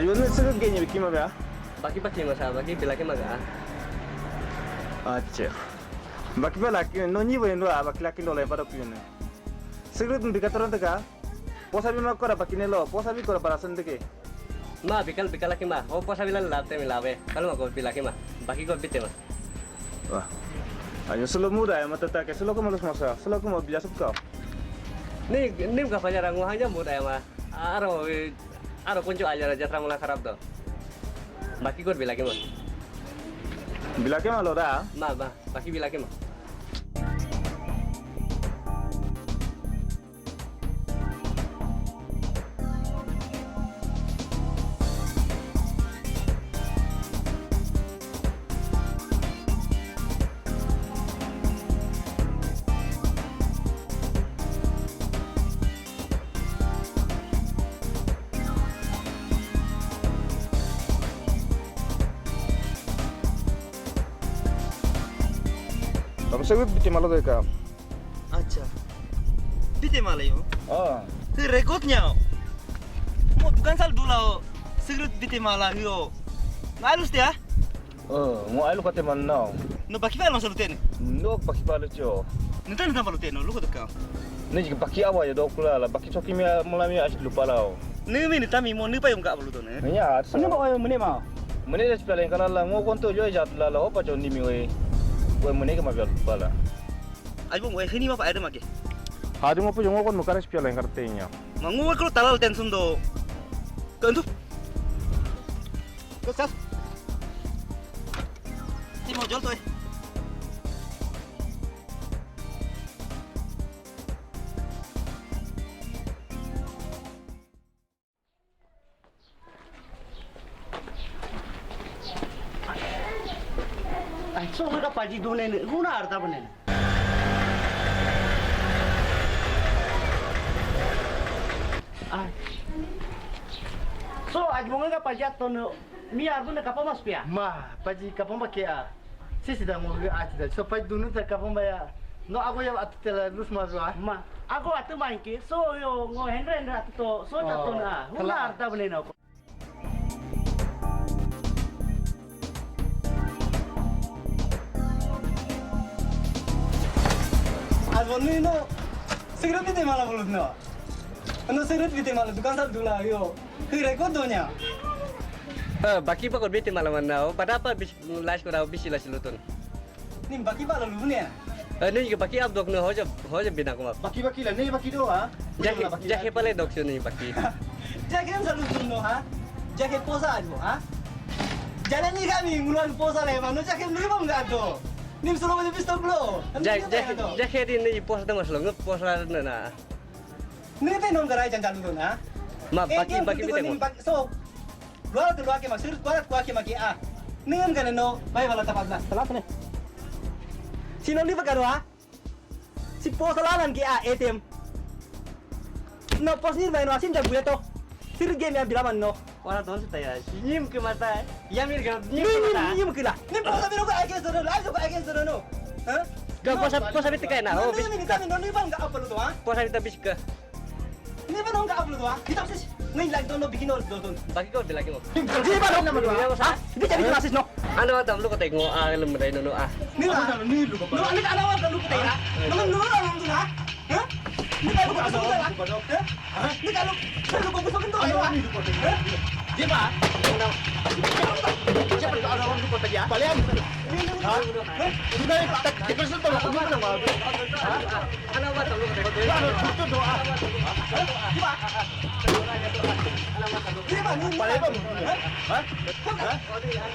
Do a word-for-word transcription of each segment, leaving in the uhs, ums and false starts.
Yun, sa gagawin niya, biki ma ba? Baki baki masa, baki bilaki maga. Acha. Baki ba laki, no ni ba yun do, baki laki do lepa do kuyun. Siguro kung bika toron taga, posa bi ma kora baki nelo, posa bi kora barasan taga. Ma, bikal bikal laki ma, o posa bi la late mi lave, kalau ma ko bilaki ma, baki ko bite ma. Wah. Ayo solo muda ya mata take, solo ko malus masa, solo ko mau biasa kau. Ni, ni ka pajar ang wahanya muda ya ma. Aro, aro kuncu aja jatra mula karab do. Baki ko bilaki ma. Bilaki ma lo da? Ma, ma, baki bilaki ma. Kamu sebut bikin malu deh kak. Acha. Bite mala yo. Oh. Ke record nya. Mo dukan sal dula o. Secret bite mala yo. Ngalus dia. Oh, mo ailu kate man now. No baki pa masal tene. No baki pa lucho. Nita nita pa lutene, luko deka. Ni jika baki awa ya dokula la baki choki mi mulami ash lupa lao. Ni mi nita mi mo ni pa yung ka lutene. Ya, sa. Ni mo ayo mene ma. Mene da chipala yang kala la ngo konto yo jat la la opa chon ni mi we. We mene ke ma bial pala. Ai bung we hini ma pa ada make. Hadi mo pa yung kon mo kara chipala yang kartenya. Ma ngo we kro talal tensun do. Kantu. Kosas. Ti mo jol toy. Ai, so ka paji dune ne, guna arta bane ne. Ai. So, aj monga ka paji ato no, mi arbu ne kapa mas pia. Ma, paji kapa ma ke a. Sisi da mo a ti da. So paji dunu da kapa ma ya. No, ago ya atu tela lus ma zua. Ma, ago atu main ke. So yo ngo hendre hendre atu to. So ta to na. Hula arta bane na ko. Albo ni no. Secret bite mala bulut no. No secret bite mala dukan sal dula yo. Kira ko donya. Eh, baki pa ko bite mala mana. Pada apa bis lais ko da bisi lais lutun. Nim baki ba lalu ne. Eh, ni juga baki abdok no hoja hoja bina kuma. Baki baki la ne baki do ha. Jahe jahe pale dok suni baki. Jahe am salu no ha. Jahe posa ajo ha. Jale ni kami nguluan posa le mano jahe ni bang gak do. Nim solo bali bistok lo. Jahe jahe di ni posa tengos lo ngut posa na na. Ni te nom garai janjalu do na. Ma baki baki bite mo. So Luar ke luar ke maksud luar ke luar ke maki ah. Nengam kana no bai bala tapat na. Salah ne. Sino ni bakaro ah. Si po salanan ke ah A T M. No pos ni bai no asin jabu to. Sir game ya bilaman no. Wala don sa taya. Nyim ke mata. Ya mir ga nyim ke mata. Nyim ke la. Ni po sa biro ka against no. Live ka against no. Ha? Ga posa posa bitika na. Oh, bitika. Ni ni ni no ni bang ga apa lu to ha? Posa bita biska. Ini ba nong ka upload wa? Kita sis. Ngai lagi dono bikin ol doton. Bagi ko bilagi mo. Di ba nong nama dua? Ha? Di jadi kena sis no. Ano ba tam lu ko tek ngo a lum dai no a. Ni la. Ni lu ko. No ni ka na wa lu ko tek na. No no no no na. Ha? Ni ka lu ko so. Ha? Ni ka lu. Lu ko so kin do. Ano ni lu ko tek? Ha? Di ba? Siapa lu ko tek ya? Balian. Ha? Ni ka tak dikasih to ko ni na ma. Ha? Ano ba talo ka? Ano gusto do ah? Di ba? Di ba? Nung pala ba mo? Ha? Ha?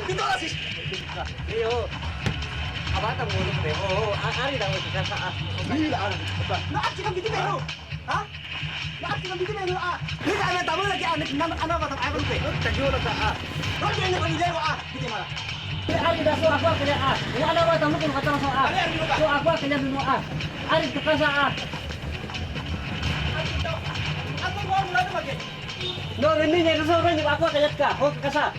Dito ka sis. Iyo. Abata mo ulit eh. Oo, ari daw sa sa. Hindi na ano. Naat si kang bitin pero. Ha? Naat si kang bitin pero ah. Hindi ka na tama lagi anak nan ano ba tang ayon pe. Tayo na ka ah. Ano yung nabaliday ko ah? Hindi mara. Ari da so akwa kanya a. Wa ala wa tamu kun kata so a. So akwa kanya dunu a. Ari ka kasa a. No, rini ne so rini akwa kanya ka. Ho kasa.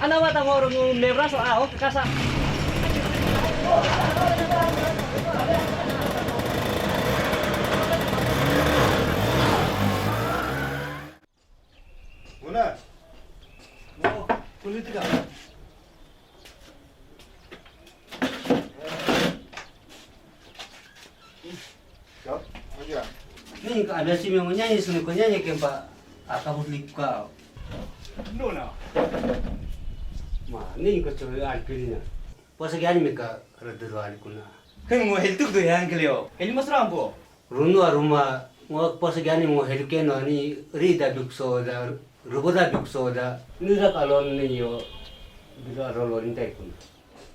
Ana wa tamu ru mebra so a. Ho kasa. Una, Ka ada si memang nyanyi sini ko nyanyi kempa akabut lika. No na. Ma ni ko coba alpirina. Posa gani meka redero alikuna. Hei mo heltuk do yang kelio. Heli mas rambo. Runu aruma ngo posa gani mo helukeno ani rida bikso da ruboda bikso da nira kalon ni yo. Bilo arolo ni taikuna.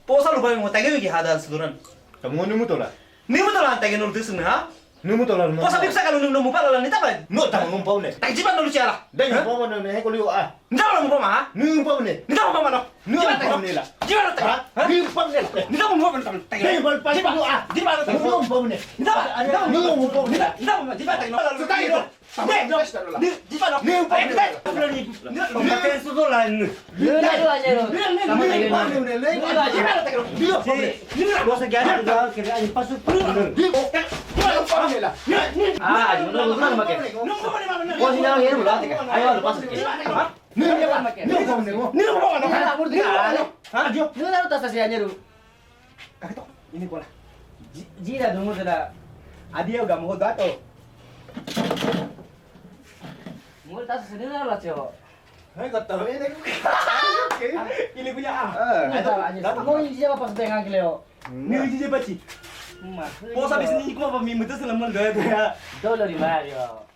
Posa lupa mo tagi mi ki hada suduran. Kamu ni mutola. Ni mutola tagi nul tisun ha. Ni mutola mo. Posa biksa kalau nul mupa la ni tapa. No tama mo paune. Tagi jiban nul ciara. Dai mo paune he ko liu ah. Ni tapa mo pa ma. Ni mo paune. Ni tapa mo pa no. Ni mo paune la. Jiban tagi. Ha? Ni mo paune la. Ni tapa mo pa no. Dai mo paune. Jiban tagi. Ni mo paune. Ni tapa. Ni mo paune. Ni tapa jiban tagi no. Sutai no. Ini bola. Ji-, jira dungu tena. Adio gamu dato. Mul tas sini na la cio. Hai kata ini. Ini punya ah. Mau ini siapa pas dengan keleo. Ni uji je baci. Mau sampai sini kuma pa mi mutus lemon doya doya. Dolo di Mario.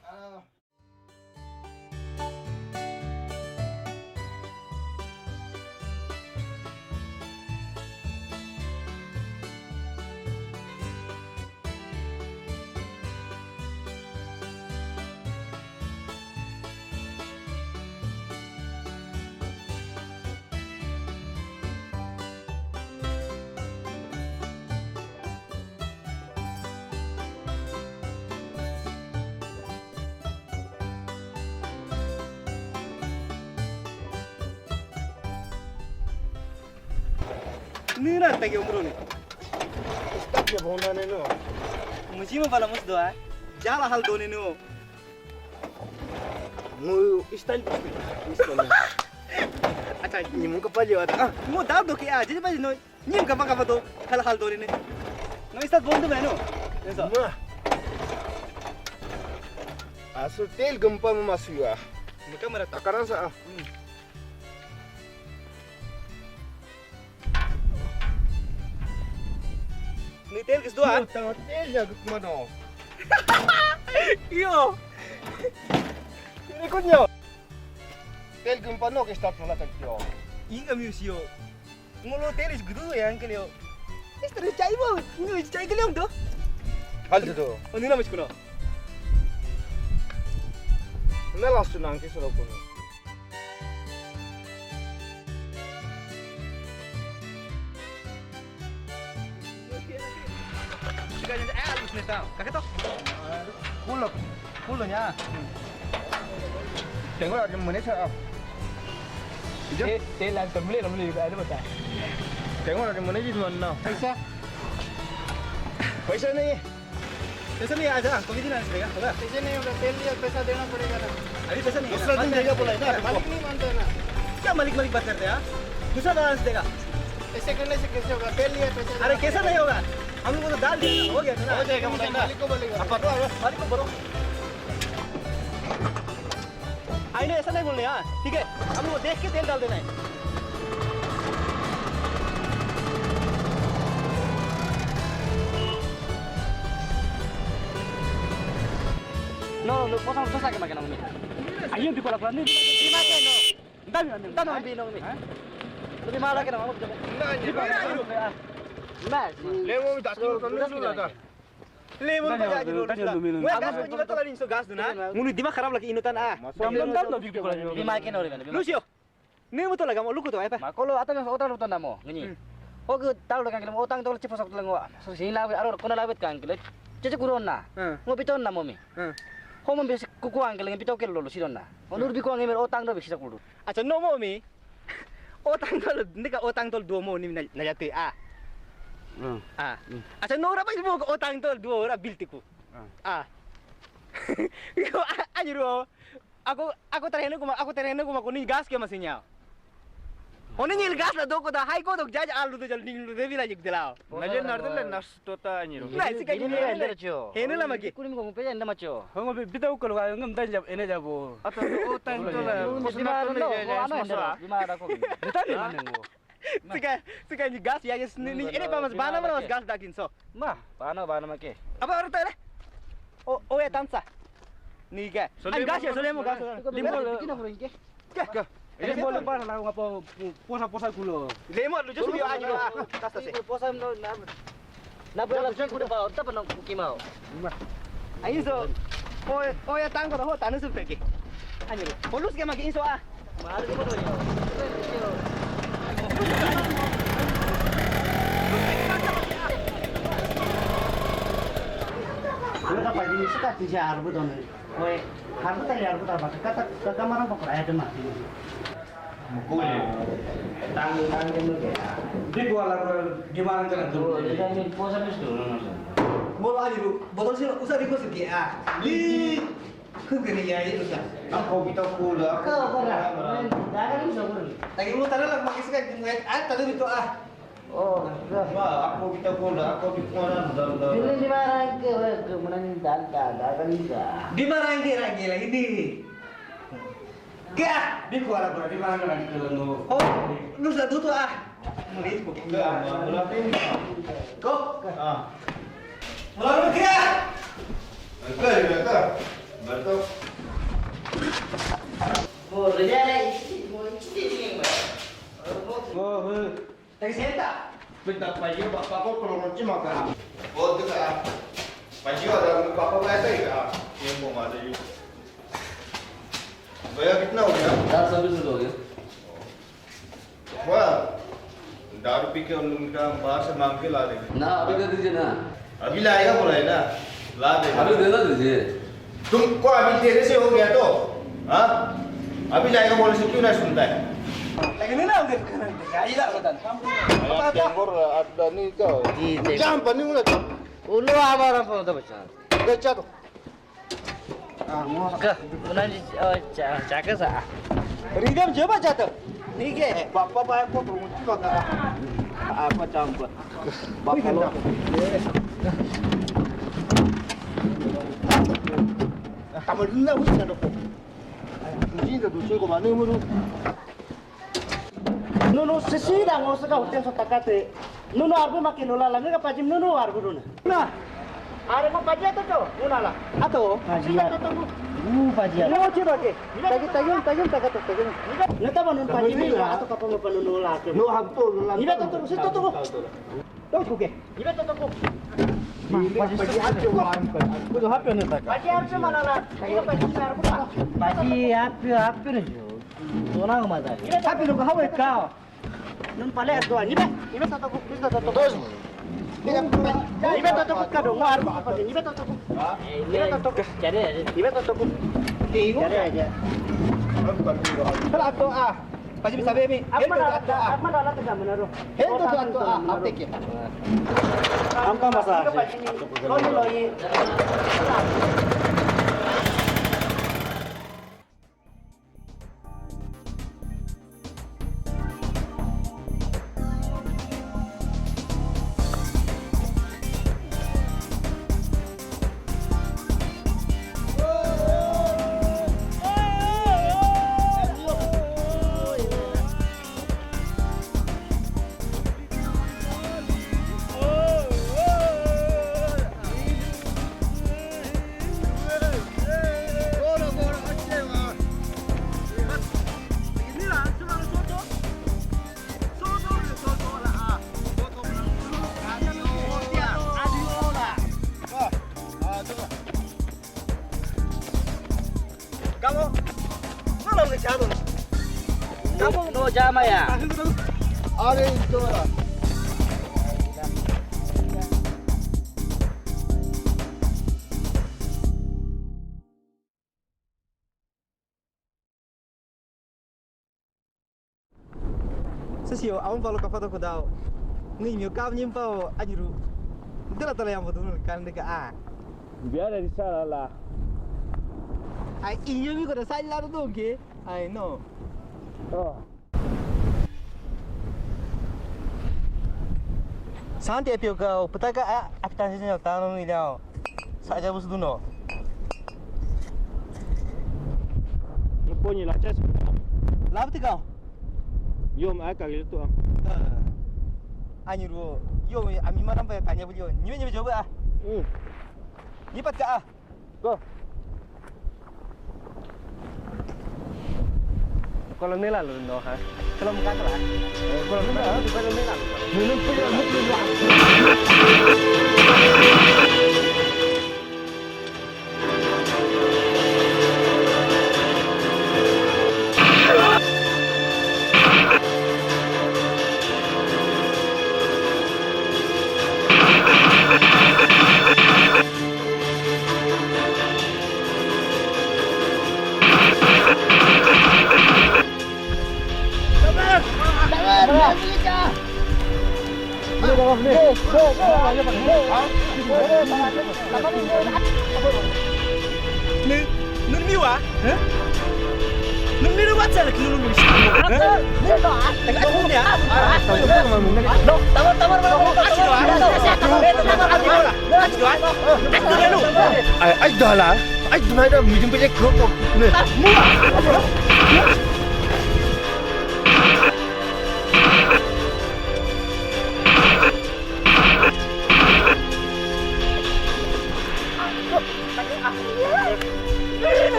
Nira tagi umru ni. Start ya bona ne no. Muji mo bala mus doa. Jala hal done no. Mu style. Style. Acha ni mu kapal yo ata. Mu da do ke a je ba no. Nyim kapa kapa to, hal hal to ni. No istat bondu meno. Eso. Ma. Asu tel gempa mama suya. Muka mara ta. Takaran sa. Ni tel kis doa. Tel ya guk mano. Iyo. Ini kunyo. Tel gempa no ke start no la tak yo. Inga musio. Ngolo tenis gudu ya angkel yo. Istri cai bo, ngi cai geliong do. Hal do. Oni nama sikuno. Na langsung nangki solo kuno. Siga jeng eh alus nih tau. Kakek toh. Kulok. Kuloknya. Tengok ada mana sa. Ijo. Eh, telan temle temle ada betul. Tengok ada mana ji tuan no. Paisa. Paisa nahi. Paisa nahi aja. Kau kiti nahi sega. Hoga. Paisa nahi hoga. Tel liya, paisa dena padega na. Abhi paisa nahi hai na. Dusra din dega bola hai na. Malik nahi manta na. Kya malik malik baat karte hain? Dusra kahan se dega? Aise karne se kaise hoga? Tel liya, paisa dena padega. Are kaisa nahi hoga? Hum log to dal diya na, ho gaya na. Ho jayega, malik ko bolega. Ab padho, malik ko bolo. Aine aisa nahi bolna, haan? Theek hai? Hum log dekh ke tel dal dena hai. No, no, no, kosong dosa ke makan ni. Ayo di kola kola ni. Di makan no. Entah, entah no, bino ni. Lebih mahal lagi no. Mas. Lemo mi dati ko ni sula ta. Lemo mi dati ko ni sula. Weh, gas ko ni sula. Ngunu dimag kharab lagi inu tan ah. Dam dam dam dam. Di makan no. Lucio. Ni mutu laga mo luku to apa? Ma kolo ata mo otang luku to namo ngini. Oke tahu laga ngini otang to cepo sok laga. So sini lawe aro kona lawe kan kile. Cece kurona. Ngo piton namo mi. Homo besi kukuang kile pito kilo lo sirona. Onur bikuang emer otang do besi sakulu. Acha no mo mi. Otang to ndika otang to duo mo ni na yate a. A. Acha no ra pa mo otang to duo ra biltiku. A. Anjiro. Ako, ako terhene kuma, ako terhene kuma kuni gas ke masinya. Hone nyil gas la doko da hai ko dok jaj alu do jal ning lu de bila nyik dilao. Na je nar de le nas to ta ni ro. Na si ka ni. Hene la magi. Kuni ko pe janda macho. Hongo bi bita ko ga ngam dan jab ene jabo. Ato o tan to la. Bimara no, bimara ko. Bita ni ngo. Sika, sika ni gas ya, yes, ni, ni, ini pa mas bana mana mas gas dakin so. Ma, bana, bana make. Apa orang tele? Oh, oh ya tansa. Ni ga. An gas ya, solemo gas. Limo, limo, limo, limo, limo, limo, posa, posa kulo. Limo, lu just yo aja. Tansa se. Posa no na. Na buela sing kuda bao, tapa nang kukimao. Ayo so. Oy, oy, tangko ho tanu sup teke. Anyo. Polus ke maki iso ah. Mahal ke mo yo. Wala ka pwede ni suka ti siya arbo doon. Oy, harbo tayo arbo tayo. Kata, kata marang pa kaya dun mati. Mukuli. Tang, tang, tang, tang. Di ko alam ko, di ba ang ganun? Di kami po sa gusto, no, no, sir. Mo ani ru, botol sila usa di ko sige ah. Li. Kung ganyan yan, usa. Ako, bitaw ko la. Ako, wala. Dagan yung sabon. Lagi mo tara lang, mag-isa ka, yung kahit, ah, talo dito ah. Oh, ba, ako kita ko la, ako di ko la, la, la. Hindi di ba rangke, wala ko mo nang tanta, dagan isa. Di ba rangke, rangke lang, hindi. Gah! Di ko alam kung di ba ang nagkikilala mo. Oh, nung sa duto ah. Maliit ko. Ko? Ah. Wala mo kaya? Ito, ito, ito. Bato. Mo, rejala, mo, hindi, hindi, hindi. Oh, eh. Tagisenta. Pinta pa iyo, papa ko, pero ronchi maka. Bote ka. Pa iyo, ada papa pa ito ka. Yung mo mali. भैया कितना हो गया? चार सौ बीस रुपये हो गया। वाह, दारू पी के उनका बाहर से मांग के ला देंगे। ना, अभी दे दीजिए ना। अभी लाएगा बोला है ना, ला देगा। अभी दे ना दीजिए। तुमको अभी देने से हो गया तो, हाँ? अभी लाएगा बोलने से क्यों नहीं सुनता है? Lagi na lang din ka nang gaya lang sa tanong. Temper at the nito. Di, di. Jump, ano mo na to? Ulo, abar ang photo ba siya? Gacha to. Ka, unan ji, oh, cha, cha ka sa. Ridam je ba jata. Ni ke. Papa ba ko to muti ba ka. Apa campur. Papa lo. Kamu dulu wis na ko. Ni da do ko ba ne mu. Nunu sisi da ngo saka hotel so takate. Nunu arbu makino la la nga pajim nunu arbu duna. Na. Are mo paji ato to, nuna la. Ato? Paji ato. Uh, paji ato. Ngo chi ba ke. Tagi, tagi, tagi, tagi, tagi. Neta ba nun paji ni ato kapa mo pa nunu la ke. No hab to la. Iba to to, sito to. To ko ke. Iba to to ko. Paji ato. Ko do happy na ta. Paji ato mana la. Iba paji ato. Paji happy, happy na jo. Tona ko mata. Happy lo ko hawe ka. Nun pale ato ani ba? Ibe tato ko, ibe tato ko. Dos. Ibe tato ko ka do, mo arbo pa ibe tato ko. Ibe tato ko. Chare aja. Ibe tato ko. Chare aja. Kala ato ah. Pasi bisa bebe. Apa na ato ah. Apa na ato ah. Hento ato ah. Apeke. Ampa masa. Loi loi. Kamu, mana udah jalan? Kamu no jama ya? Ada itu lah. Sisi yo, aun palo kafa to kodao. Ni mi kam nyim pao anyiru. Dela tala yang betul kan deka ah. Biar dari sana lah. Ai inyo mi ko da sai la do ke. Ai no. Oh. Santi api ka, peta ka, a, api tansi nya tano ni liao. Saja bus duno. Lupo ni lacha. Lab ti ka. Yo, ma ka gitu. Ani ru, yo, ami maram pa tanya beliau. Ni ni coba ah. Hmm. Ni pat ka ah. Go. Kalau nila lu no ha. Kalau muka lah. Kalau nila, kalau nila. Minum punya mukli. Nun miwa? Nun miru what's like nun miru. Tabar tabar. Ai, ai dah lah. Ai dah dah, meeting pun kau kau ni.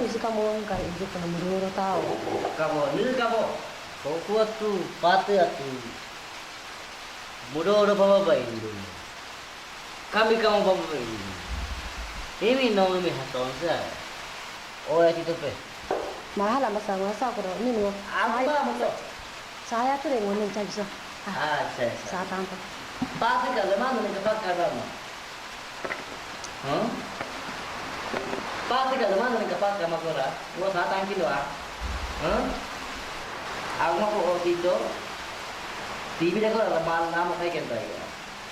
Isi kamu kan isi kamu dulu tahu. Kamu ni kamu. Kau kuat tu, pate atu. Mudo udah bawa bain dulu. Kami kamu bawa bain dulu. Ini nong ini haton sa. Oh ya kita pe. Mahala masa masa ko ni mo. Apa betul? Saya tu dengan ni cakap sa. Ah, saya. Sa tanpa. Pate kalau mana ni kapag karama. Hah? Pati ka lemah ni kapag kamakura. Gua sa tangki lo ah. Hah? Aku mau ko otito. T V deh ko lama lama kayak gitu ya.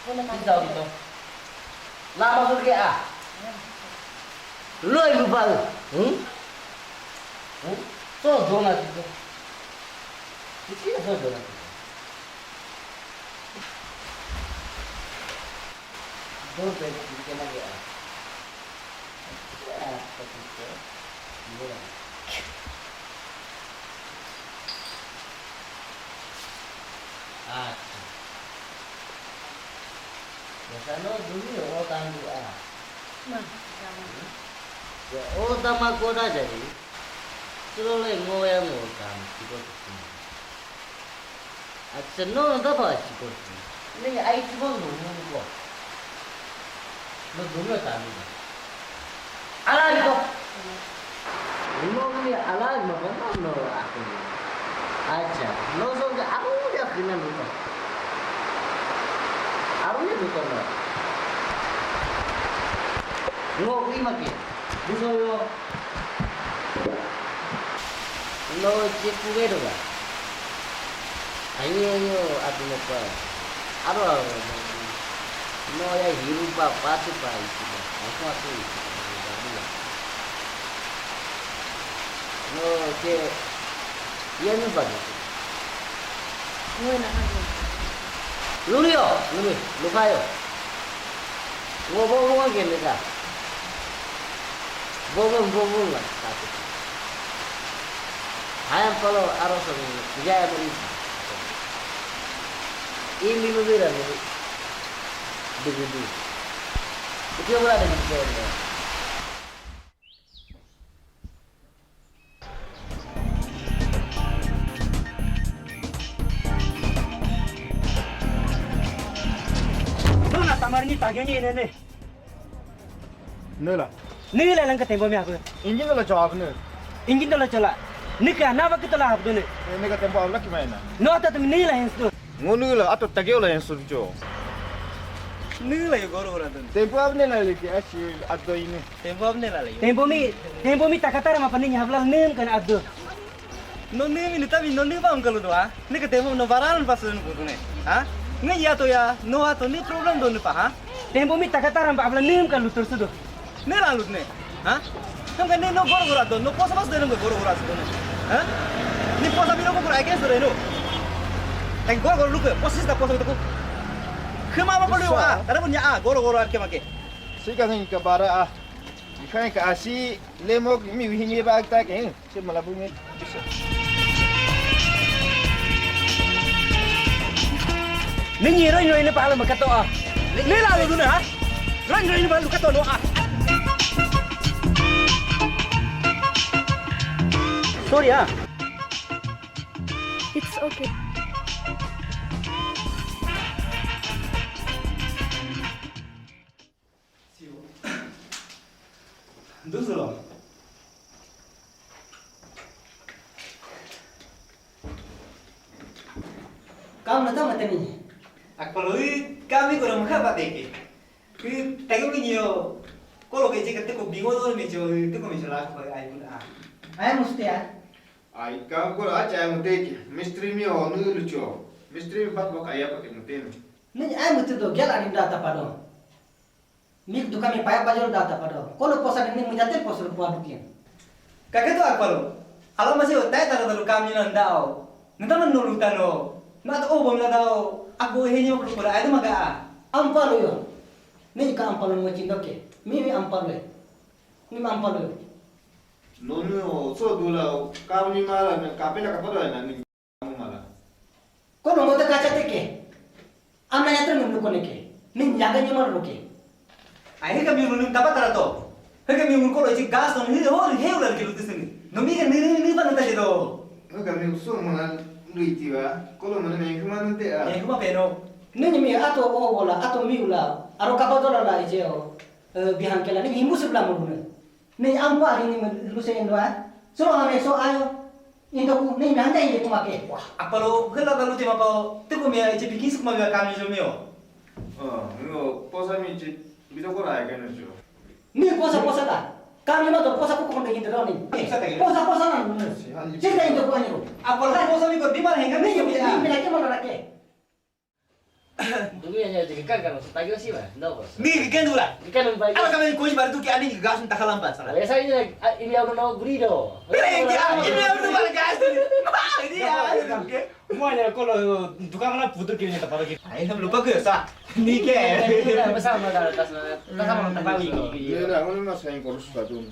Kita otito. Lama sudah ah. Lo ibu baru. Hmm? Hmm? So dona itu. Itu so dona itu. Dua bed bikin lagi ah. Ya, begitu. Dua. Ah. Biasa no dulu ya mau tandu ah. Nah, jangan. Ya, oh, tama ko na jadi. Silo le ngoya mo tandu. Acha no no daba chiko. Ni ai chiko no no ko. No dunya tani. Ala ko. Ni mo ni ala ma ko no no aku. Acha no so ke aku ya kena lupa. Aku ya lupa no. Ngo ima ke. Buso yo. No chipu vedo ga. Ayo ayo atu no pa. Aro aro. No ya hiru pa patu pa itu pa. Aku aku itu pa. No ke ya ni pa. Lurio, lumi, lukayo. Ngo bo ngo ke ni ka. Vovon, vovon la, kati. Hayam palo aroso ni, jaya beri. Ili bebera ni, begitu. Itu yang berada di sana. Nuna tamar ni tagyo ni nene. Nila. Nila lang ka tempo mi habu. Injin la chok ne. Injin la chala. Nika na ba kita la habu ne. Nika tempo la ki mai na. No ta tum nila hens tu. Ngo nila ato tagyo la hens tu jo. Nila yo goro goro tu. Tempo ab ne la le ki asi ato ini. Tempo ab ne la le. Tempo mi, tempo mi takatara ma pani habla nem kan abdu. No ne mi nita mi no ne ba ungkalu do ha. Ne ke tempo no baran pas ne kudu ne. Ha? Ne ya to ya, no ato ne problem do ne pa ha. Tempo mi takataram ba abla nem kalu tersudo. Ne la lut ne. Ha? Tam kan ne no goro goro do, no posa pas de no goro goro do ne. Ha? Ni posa mi no goro against do no. Kan goro goro luke, posis da posa to. Kema ba polo ha. Tara punya a goro goro arke make. Sika sing ka bara a. Ikan ka asi lemo mi wihi ni ba ta ke. Cuma labu ni. Ni nyi roi roi ni pala makato ah. Ni la lu na ha. Roi roi ni pala makato no ah. Sorry ah. It's okay. Duzulo. Kam na tama tani. Akpaloi kami ko ram kha ba teke. Ki tayo mi nyo. Kolo ke je kate ko bingo do mi cho, te ko mi cho la ko ai pun a. Ai musti a. Ai kam ko a cha muteke. Mistri mi o nu lucho. Mistri mi bat bok aya pa ke mutene. Ni ai mutu do gela rinda tapado. Mik duka mi paya pajol da ta pado. Kono posa ni mi jate posa ko adukin. Kake tu akpalo. Alo masi o tai tara taru kami nan dao. Nita man nolu tano. Na to o bom la dao. Aku he nyo ko ko ai maga. Ampalo yo. Ni ka ampalo mo chindoke. Mi mi ampalo. Ni ma ampalo yo. Nonu so dula kami mala kapela kapado na ni. Mala. Kono mota kacha teke. Amna yatra nunu kone ke. Nin yaga nyamar roke. Ai heka mi nunu tapa tara to. Heka mi nunu kolo chi gas on hi ho he ulan ke lutis ni. No mi ke ni ni ni pa nata jedo. Heka mi usu mana luiti wa. Kolo mana me kuma nante a. Me kuma peno. Ni mi ato o wala ato mi ula. Aro kapadola la ije o. Bihan kela ni himu sebla mo. Ni ampa ni ni luse indwa. So ame so ayo. Indoku, ni nanda inde kuma ke. Wah, apalo, gela lalu tema pao, teko mia eche pikis kuma mia kami jo mio. Oh, mio, posa mi che, bisa ko rai kan jo. Ni posa posa ta. Kami ma to posa ko konde inde ni. Posa ta. Posa posa na. Chinda indoku anyo. Apalo posa mi ko dima henga ni jo mia. Ni mia ke mana ke. Dumi aja jadi kan kalau tagih sih bah, no bos. Ni kan dura. Kan numpai. Ala kami kuji baru tu ki ani gas tak kalam pas. Biasa ini ini aku no gurido. Ini ini aku no gas. Ini ya. Muanya kalau tukang lah putu kini tak pada kita. Ai hum lupa ke sa. Ni ke. Bersama dah atas. Tak sama tak tahu ini. Dia dah mana mas yang kurus satu.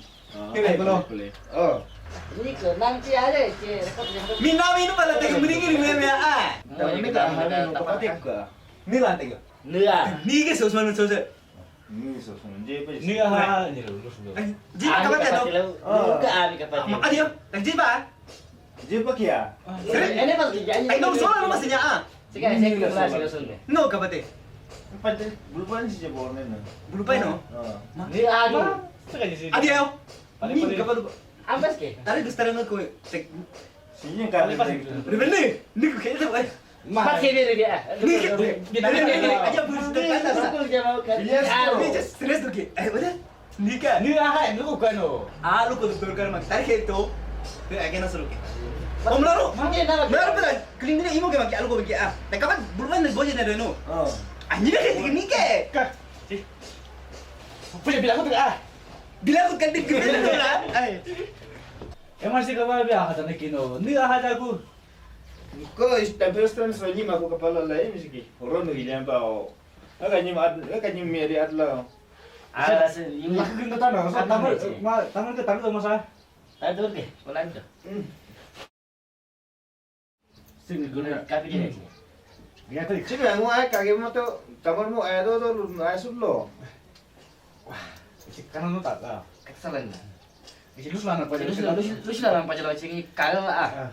Kene ko. Oh. Ni ko nang chi ale che. Mi na mi nu pala te muni ni me me a. Ni la te. Ni ke so so so. Ni so so je pe. Ni ha ni lo lo. Je ka ba te to. Ka abi ka pa. Adio. Je ba. Je pa kia. Ene mas ki jani. Ai no so no mas nya a. Sige sige. No ka ba te. Pate bulu pa ni je borne na. Bulu pa no. Ni a ni. Adio. Ni ka ba. Ambas ke? Tadi gustaran ko. Sini ka. Rebel ni. Ni ko kaya tu. Mas ke dia dia. Ni ke. Aja bulu. Yes. Ni just serius tu ke. Eh, boleh? Nika. Ni aha, ni ko kano. Alu ko doktor kan mak. Tadi ke to. Ke ake na suru ke. Om laro. Mungkin na. Laro pala. Clean ni imo ke mak alu ko ke ah. Te kapan bulu pa ni boje na no. Oh. Ani na ke ni ke. Ka. Punya bilang ko ah. Bila aku kan dia kena tu lah. Ai. Emang sih kau biar ada nak kino. Ni ada aku. Ko tapi terus terus ni aku kepala lain mesti. Orang ni yang tahu. Agak ni mat, agak ni meri atla. Ah, se yung laki ganda tanah, so tamar, ma tamar ke tamar masa. Tayo ke, wala ito. Sige, guna. Kapi din. Sige, mo ay kage mo to, tamar mo ay do do ay sudlo. Wah, si kanan mo ta. Excellent. Kasi lus lang pa. Lus lang, lus lang pa jalo, sige, kala ah.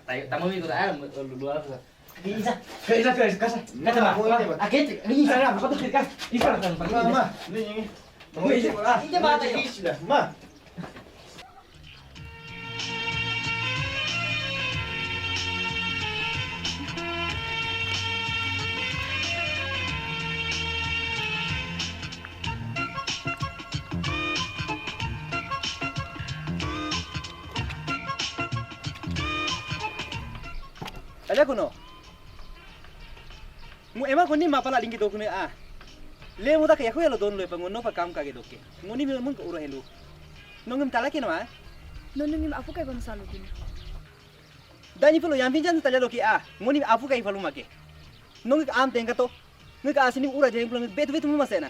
Tayo, tamar mi ko ah, luar. Isa, isa, isa, kasa, kasa ma. Akit, isa na, ako to ka. Isa na, ma, ma, ni ni. Mo isa, ah, hindi ba tayo? Ma. Ada kuno. Mu ema koni mapala lingi dokune a. Le mu da ke yaku yalo don lo pa ngono pa kam kage doke. Ngoni mi mun ko uro helu. Nongim tala ke no a. Nongim apu kai bang salu gini. Dani pelo yang pinjan tala doke a. Ngoni apu kai palu make. Nongik am tengka to. Ngik asini ura jeng pulang betu betu mu masena.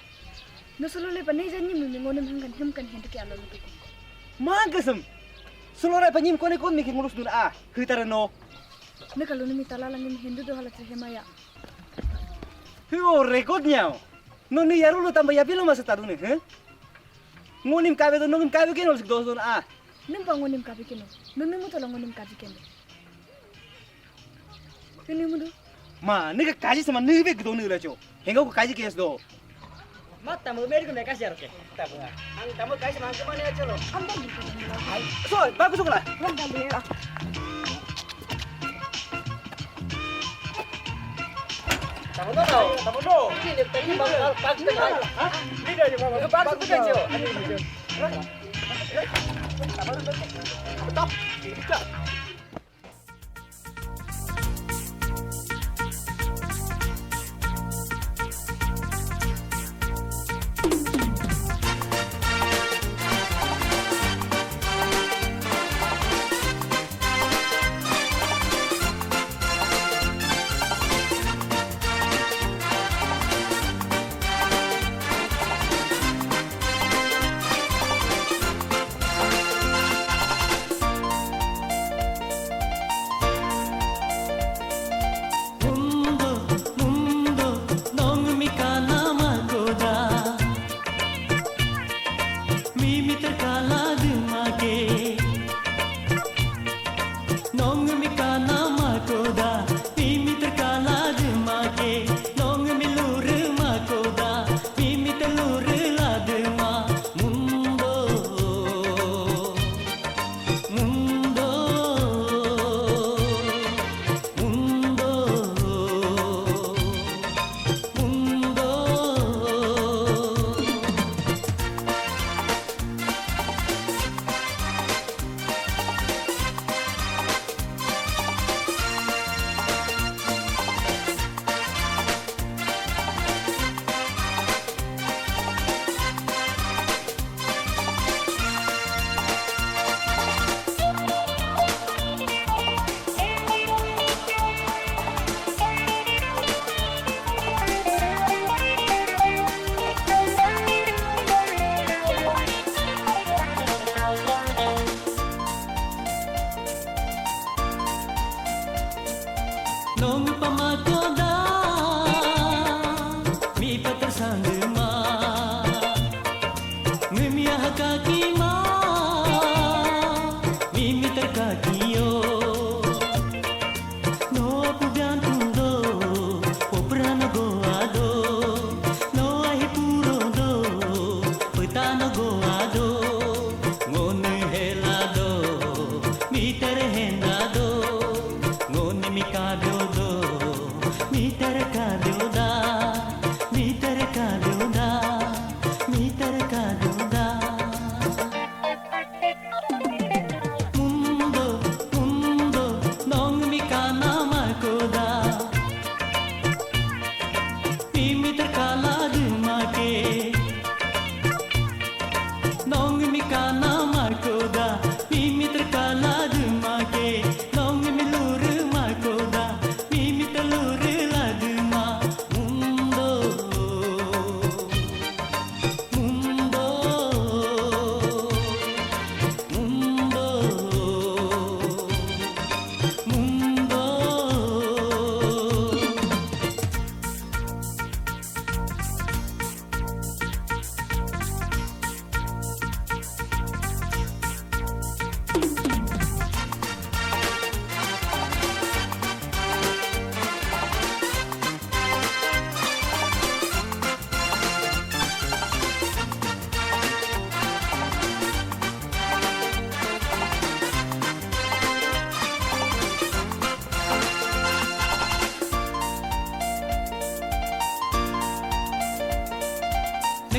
No solo le pa ne jani mu ngoni mangkan hem kan hentu ke alo lutu. Mangkasem. Solo re pa nyim kone kon mi ke ngulus dun a. Hitara no. Ne kalu ni mitala langin hendu do hala trehemaya. Hiyo record nyao. No ni yaru lo tamba ya bilo masa tadune, he? Ngonim kabe do nongim kabe keno sik dos don a. Nim pa ngonim kabe keno. Nongi muto lo ngonim kabe keno. Keno mudo. Ma, ni ka kaji sama ni be do ni la cho. Hengo ko kaji kes do. Ma tamu meri ko ne kasi aro ke. Tamu. Ang tamu kaji sama ang kemana ya cholo. Ang tamu. Ai, so, bagus ko la. Ang tamu. Tamu no. Tamu no. Ini ni tadi mau pas ke. Ha? Ini dia mau pas ke jo. Tamu no. Stop.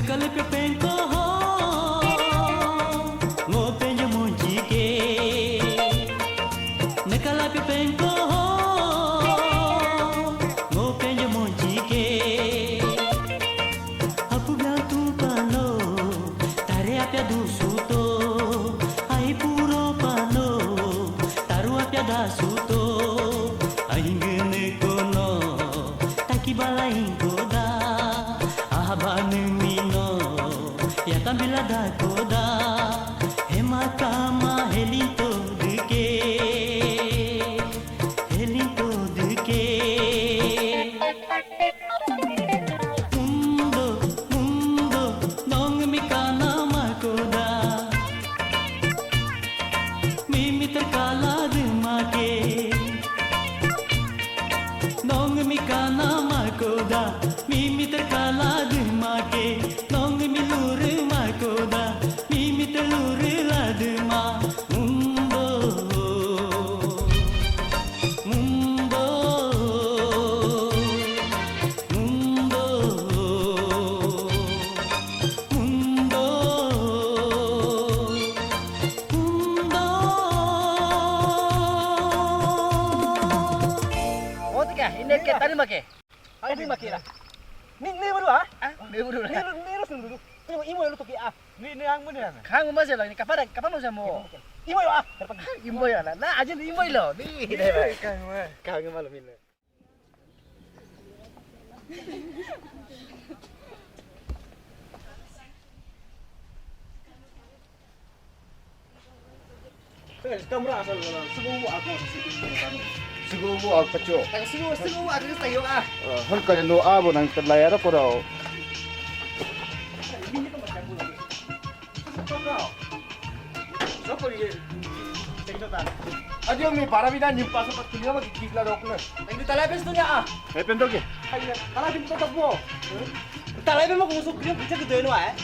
Kalipyo penko ho, ngo penyo monchike. Nakalapyo penko ho, ngo penyo monchike. Apu biantu pano, tare apya dusuto. Ai puro pano, taru apya dasuto. Ai ngene kono, taki bala inkoda. Ahaba nemi no, ya tambila da koda. Hema kama helinto duke, helinto duke. Mundo, mundo, nong mi kana makoda. Mimi terkala de make. Nong mi kana makoda. Mimi terkala de make. Nong mi lure makoda. Mimi terlure la de ma. Mundo, mundo, mundo, mundo, mundo. Otika, ini ke tadi make. Tadi make lah. Ni, ni baru ah? Ah, ini baru lah. Ni, ni terus dulu. Ini, ini baru tuh ah. Ni, ni yang mana? Kang mau sih lah, ini kapan, kapan mau sih mau? Ini baru ah. Ini baru lah. Nah, aja ini baru lo. Ni, ini. Kang mau. Kang mau lo mina. Kamera asal wala. Sugu aku. Sugu aku pacho. Sugu, sugu aku tayo ah. Hon kaya no abo nang terlayar ko daw. Adio mi para vida ni paso pa kilo ma kikla dokna. Ang talabes to niya ah. Eh, pento ke? Ay, talabes to tapo. Talabes mo kung sukyo, bisa ko doon wa eh.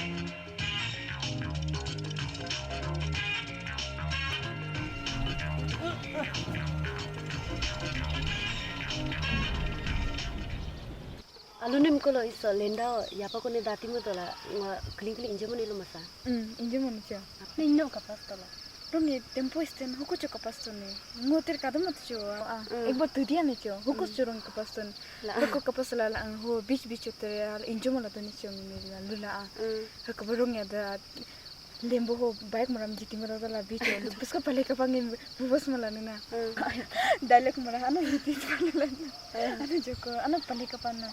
Alunem kolo iso lenda o yapa kone dati mo tola ngo kling kling inje mo nilo masa. Mm, inje mo nicho. Ni no kapas tola. Rongi tempo isten hukucho kapas tone. Ngo ter kadam at cho. Ah, mm. Ekbar tudia nicho. Hukus churong kapas tone. La. Hako kapas la la ang ho beach beach ter al inje mo la tone cho mi mi la lula ah. Mm. Hako barong ya da Lembo ho bike maram jiti mara dala bicho. Puska pale kapang bubos mala nina. Dialect mara ano jiti mala na. Ano joko ano pale kapang na.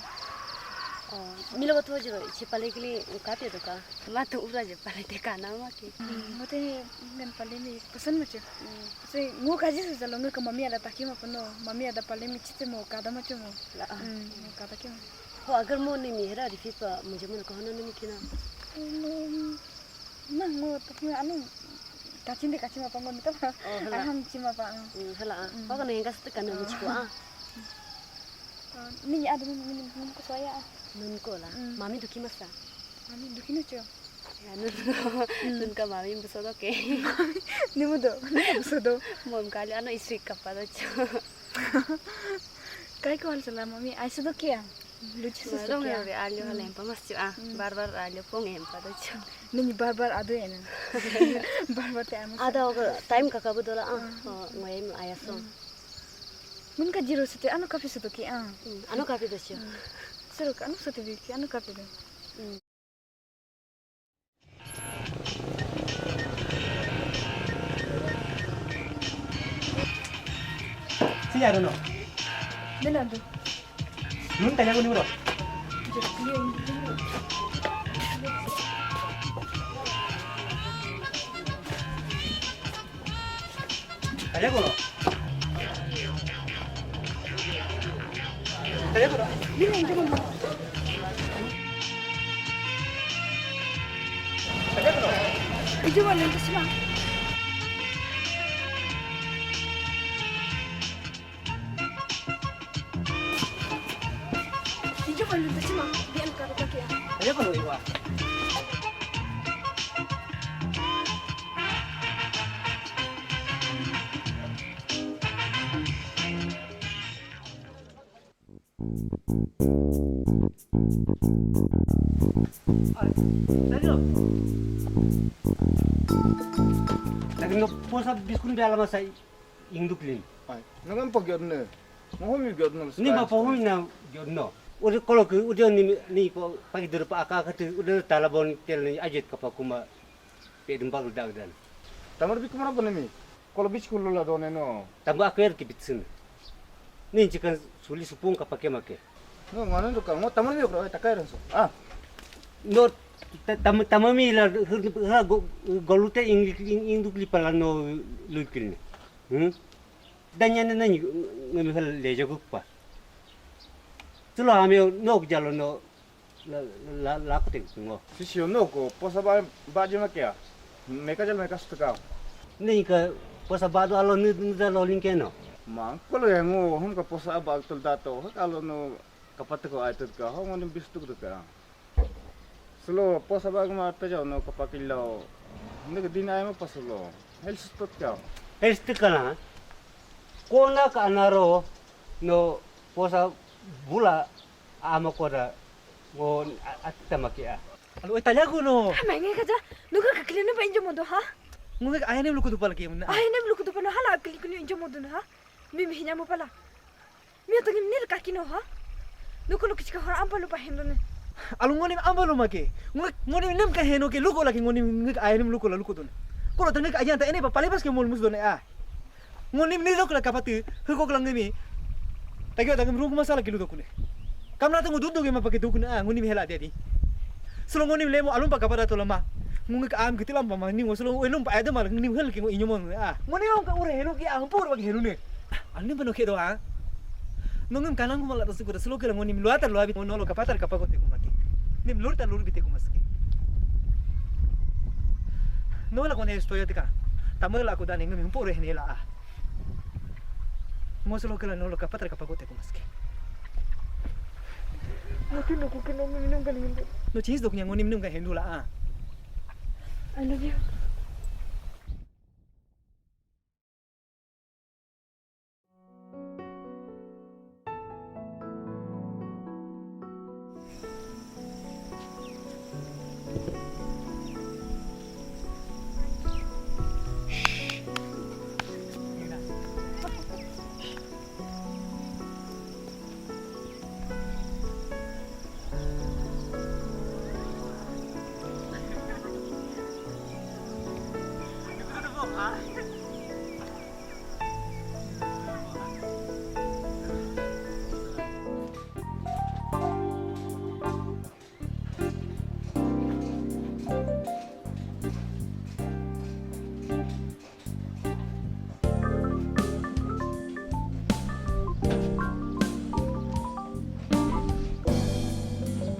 Oh, milo bato jiro chi pale kili kape to ka. Matu ura je pale te kana ma ke. Mate ngan pale mi pasan macho. Se ngo kaji se jalo ngan ka mami ada taki ma pano. Mami ada pale mi chite mo kada macho mo. Mo kada ke mo. Ho agar mo ne mi hera rifi pa mujhe mo ko hana ne mi kina. Na ngo to ki ano kachin de kachin apa ngo nita. Oh, hala. Aham chima pa. Hmm, hala. Hmm. Paka neng kas te kana mi chiko ah. Ni ada ni ni ko soya ah. Nun ko la. Hmm. Mami duki masa. Mami duki na cho. Ya nun ko. Hmm. Nun ka mami buso do ke. Ni mo do. Ni mo buso do. Mom kali ano isri kapa do cho. Kai ko hal sala mami ai sudo ke ah. Lucu sesuatu ya. Alio halem pamas chu ah. Barbar alio pong em pada chu. Nini barbar ado ya na. Barbar te amas. Ada oga time kaka bedola ah. Ngoyem ayaso. Mun ka jiro sete ano kapi sete ki ah. Ano kapi da chu. Seru ka ano sete ki ano kapi da. Sini ada no. Nena tu. Nun tanya aku ni bro. Tanya aku no. Tanya aku no. Ini yang cuma. Tanya aku no. Itu mana yang kesimang? Ijo kan lunta sima, di an karo kakia. Ayo kalau iwa. Tadi lo. Lagi no posa biskun bela masa induk lin. Ai, nangan pagiot ne. Mohon mi giot no. Ni ma pohon na giot no. Udah kalau ke udah ni ni pagi dulu pa aka kata udah talabon tel ni ajit kapa kuma pe dembak dak dan. Tamar bi kumara bone mi. Kalau biskun lo la done no. Tambah aku er kibitsin. Ni jikan suli supung kapa ke make. No, mana tu kang? Mau tamar mi okra takai ranso. Ah. No, tamar mi la ha golute induk lipala no luikil. Hmm? Danya na nani ngami hal leja gukpa. Tulo ami nok jalo no la la la ko tek ngo. Sisio no ko posa ba ba jema kya. Meka jalo meka sutka. Ni ka posa ba do alo ni ni da lo lin keno. Mang ko lo yango hum ka posa ba tul dato ha alo no kapatko ai tutka ho ngoni bistuk tutka. Selo posa ba ma ta jao no kapakilo. Nek din ai ma paslo. Hel stot ka. Hel stot ka na. Kona ka anaro no posa bula ama koda ngo atama ke a. Alo e talyaku no. Mai ngai kaja. Nuka kakile no painjo modo ha. Ngai ayane luku dupal ke mun. Ayane luku dupal no hala kakile kuni injo modo ha. Mi mi hinya mo pala. Mi to ngim nil kaki no ha. Nuko lo kichka hor ampa lo pa hendo ne. Alo ngoni ampa lo make. Ngoni nem ka heno ke luko lagi ngoni ngik ayam luko la luko done. Kolo tengik ayan ta ene pa pale pas ke mol mus done a. Ngoni ni lok la kapatu hukok lang ngemi. Tagi tagi rung masala kilu dokune. Kamna tangu dudu ke ma pake dokune a ngoni hela dia di. Selo ngoni lemo alum pa kapara to lama. Ngik am kitilam pa ma ni ngoselo elum pa ada mal ni hel ke ngo inyo mon a. Ngoni long ka ure henu ke ampur bagi henu ne. Ani bano kedo a. Nongem kanang kuma lata sukura selo kela ngoni luata luabi no lo kapatar kapago te kuma ke. Nim lurta lurbi te kuma ske. No la kone estoy atika. Tamala ko dani ngem pore hene la a. Ngo selo kela no lo kapatar kapago te kuma ske. Mungkin aku kena minum kali ini. No chis dok nyang ngoni minum ka hendu la a. I love you.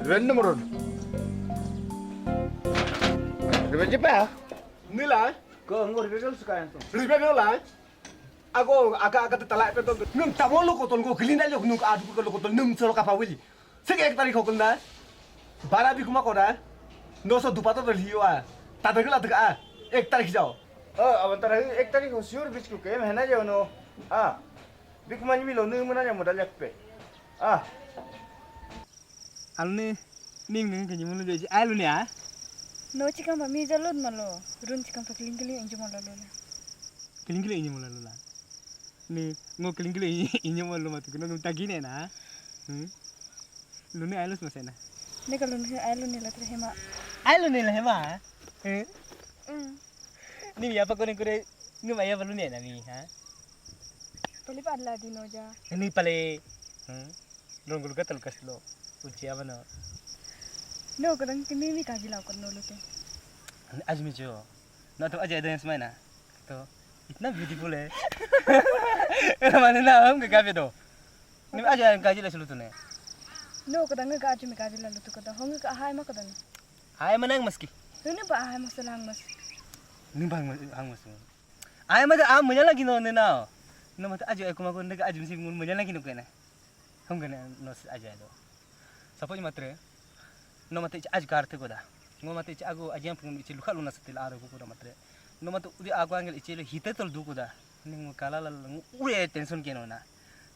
Revenge mo ron. Revenge pa? Nilai. Ko ngor revenge suka yang tu. Revenge nilai. Ako aka aka talai pe to. Nung tamo lo kotol ko gilina lo nung adu ko lo kotol nung solo kapa wili. Sik ek tarik hokol na. Bara bi kuma koda. No so dupato to liyo a. Tadagla daga a. Ek tarik jao. Oh, awan tarik ek tarik ho sure bisku ke mehna jao no. Ah. Bi kuma ni milo nung mana jao modal yak pe. Ah. Alne ning ning ke nyimulu jao ai lu ne a. No chikam pa mi jalot malo. Run chikam pa kling kling injo malo lo. Kling kling injo malo lo la. Ni ngo kling kling injo malo matu kena nung tagine na. Hmm. Lune ailus masena. Ni kalau ni ailu ni la terhema. Ailu ni la hema. Eh. Mm. Ni mi apa kone kure ni maya balu ni na mi ha. Pali pa la di no ja. Ni pale. Hmm. Rong gulu gatal kaslo. Uchi abano. No kadang kini ni kaji lau kan no lute. Ajmi jo. Na to aja dance mai na. To itna beautiful hai. Mane na hum ke kafe do. Ni aja yang kaji le sulu tune. No kadang nge kaji me kaji lalu tu kada hong ka hai ma kadang. Hai manang maski. Ni ba hai masalang mas. Ni bang hang mas. Ai mata am manya lagi no ne na. No mata ajo aku mako ne ajo misi ngun manya lagi no kena. Hum kena no aja do. Sapo matre. No mata ichi ajo karte koda. Ngo mata ichi ago ajo yang pun ichi lukha luna setil aro ko koda matre. No mata udi ago angel ichi lo hita tol du koda. Ni ngo kala la ngo ure tension keno na.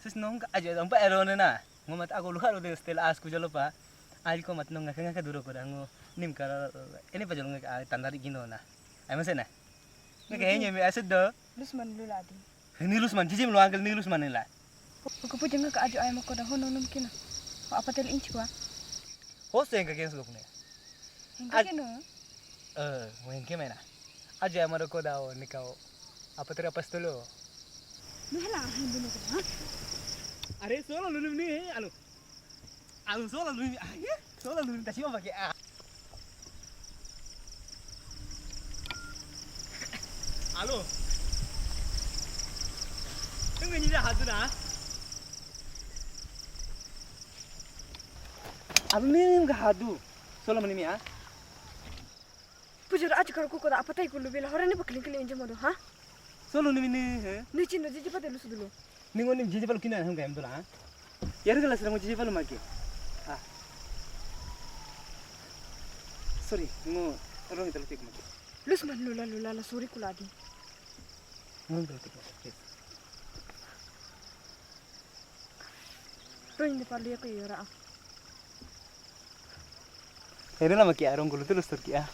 Sis no hum ka ajo ampa ero ne na. Ngo mata ago lukha luna setil as ku jalo pa. Aliko mat no ngaka ngaka duro ko dango. Nim kara ini pajol ngaka tandari gindo na. Ai masa na. Ngaka henye mi ased do. Lus man lula di. Ni lus man jiji mi lo angkel ni lus man ni la. Ko puja ngaka ajo ai mako da hono num kina. Apa tel inchi kwa. Hosto yang kagen seluk ne. Yang kagen no. Eh, wengke mena. Ajo ai mako da o nikao. Apa tel apa stolo. Ni hala hendu no ha. Are solo lulu ni alo. Alu solo lu ah ya, solo lu tasi apa ke ah. Alo. Tunggu ni dah hadu dah. Alu ni ka hadu. Solo mani mi ah. Pujar aja kalau kuku tak apa tai kulu bila orang ni bakling kling je modo ha. Solo ni mi ni he. Ni chin do jiji pate lu sudulu. Ningo nim jiji palu kina hanga em dola. Yar gala sira ngo jiji palu magi. Ah. Sorry, ngo rong italu tik magi. Lus man lula lula la sorry kuladi. Rong italu tik magi. Rong ini palu ya ko yora. Ere lama kia rong gulu tulus tur kia.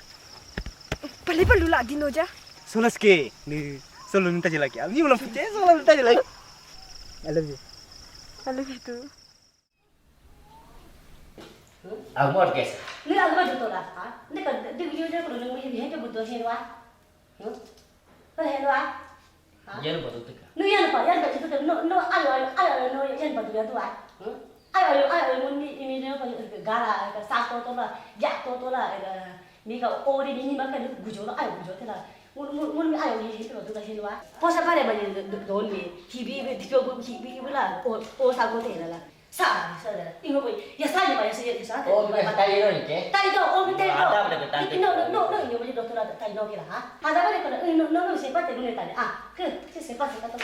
Pali palu la dino ja. Solas ke ni solo ninta jela kia. Ni ulam pute solo ninta jela. I love you. I love you too. Amor guys. Ni alma jutola ha. Ni ka di video ja ko ni mi hen ka budo hen wa. Hmm? Ko hen wa. Yan ba tutuka. No yan ba yan ba tutuka. No no ayo ayo ayo ayo no yan ba tutuka tu ah. Hmm? Ayo ayo ayo ayo mun ni ini ne ko gara ka sa to to la ya to to la ka mi ka ori ni ni ma ka ni gujo la ayo gujo te la. Mun mun mun mi ayo ni ni to tuka hin wa. Posa pare ba ni don ni. Hibi bi tio bu hibi bi la o o sa ko te la la. Sa sa la. Ingo boy. Ya sa ni ba ya sa ya sa. O bi ka tai ro ni ke. Tai do o bi tai do. Ada ba ka tai. No no no no ingo boy do to la tai no ke la ha. Ha da ba ni ko no no no se pa te lu ne tai. Ah. Ke se pa se pa to.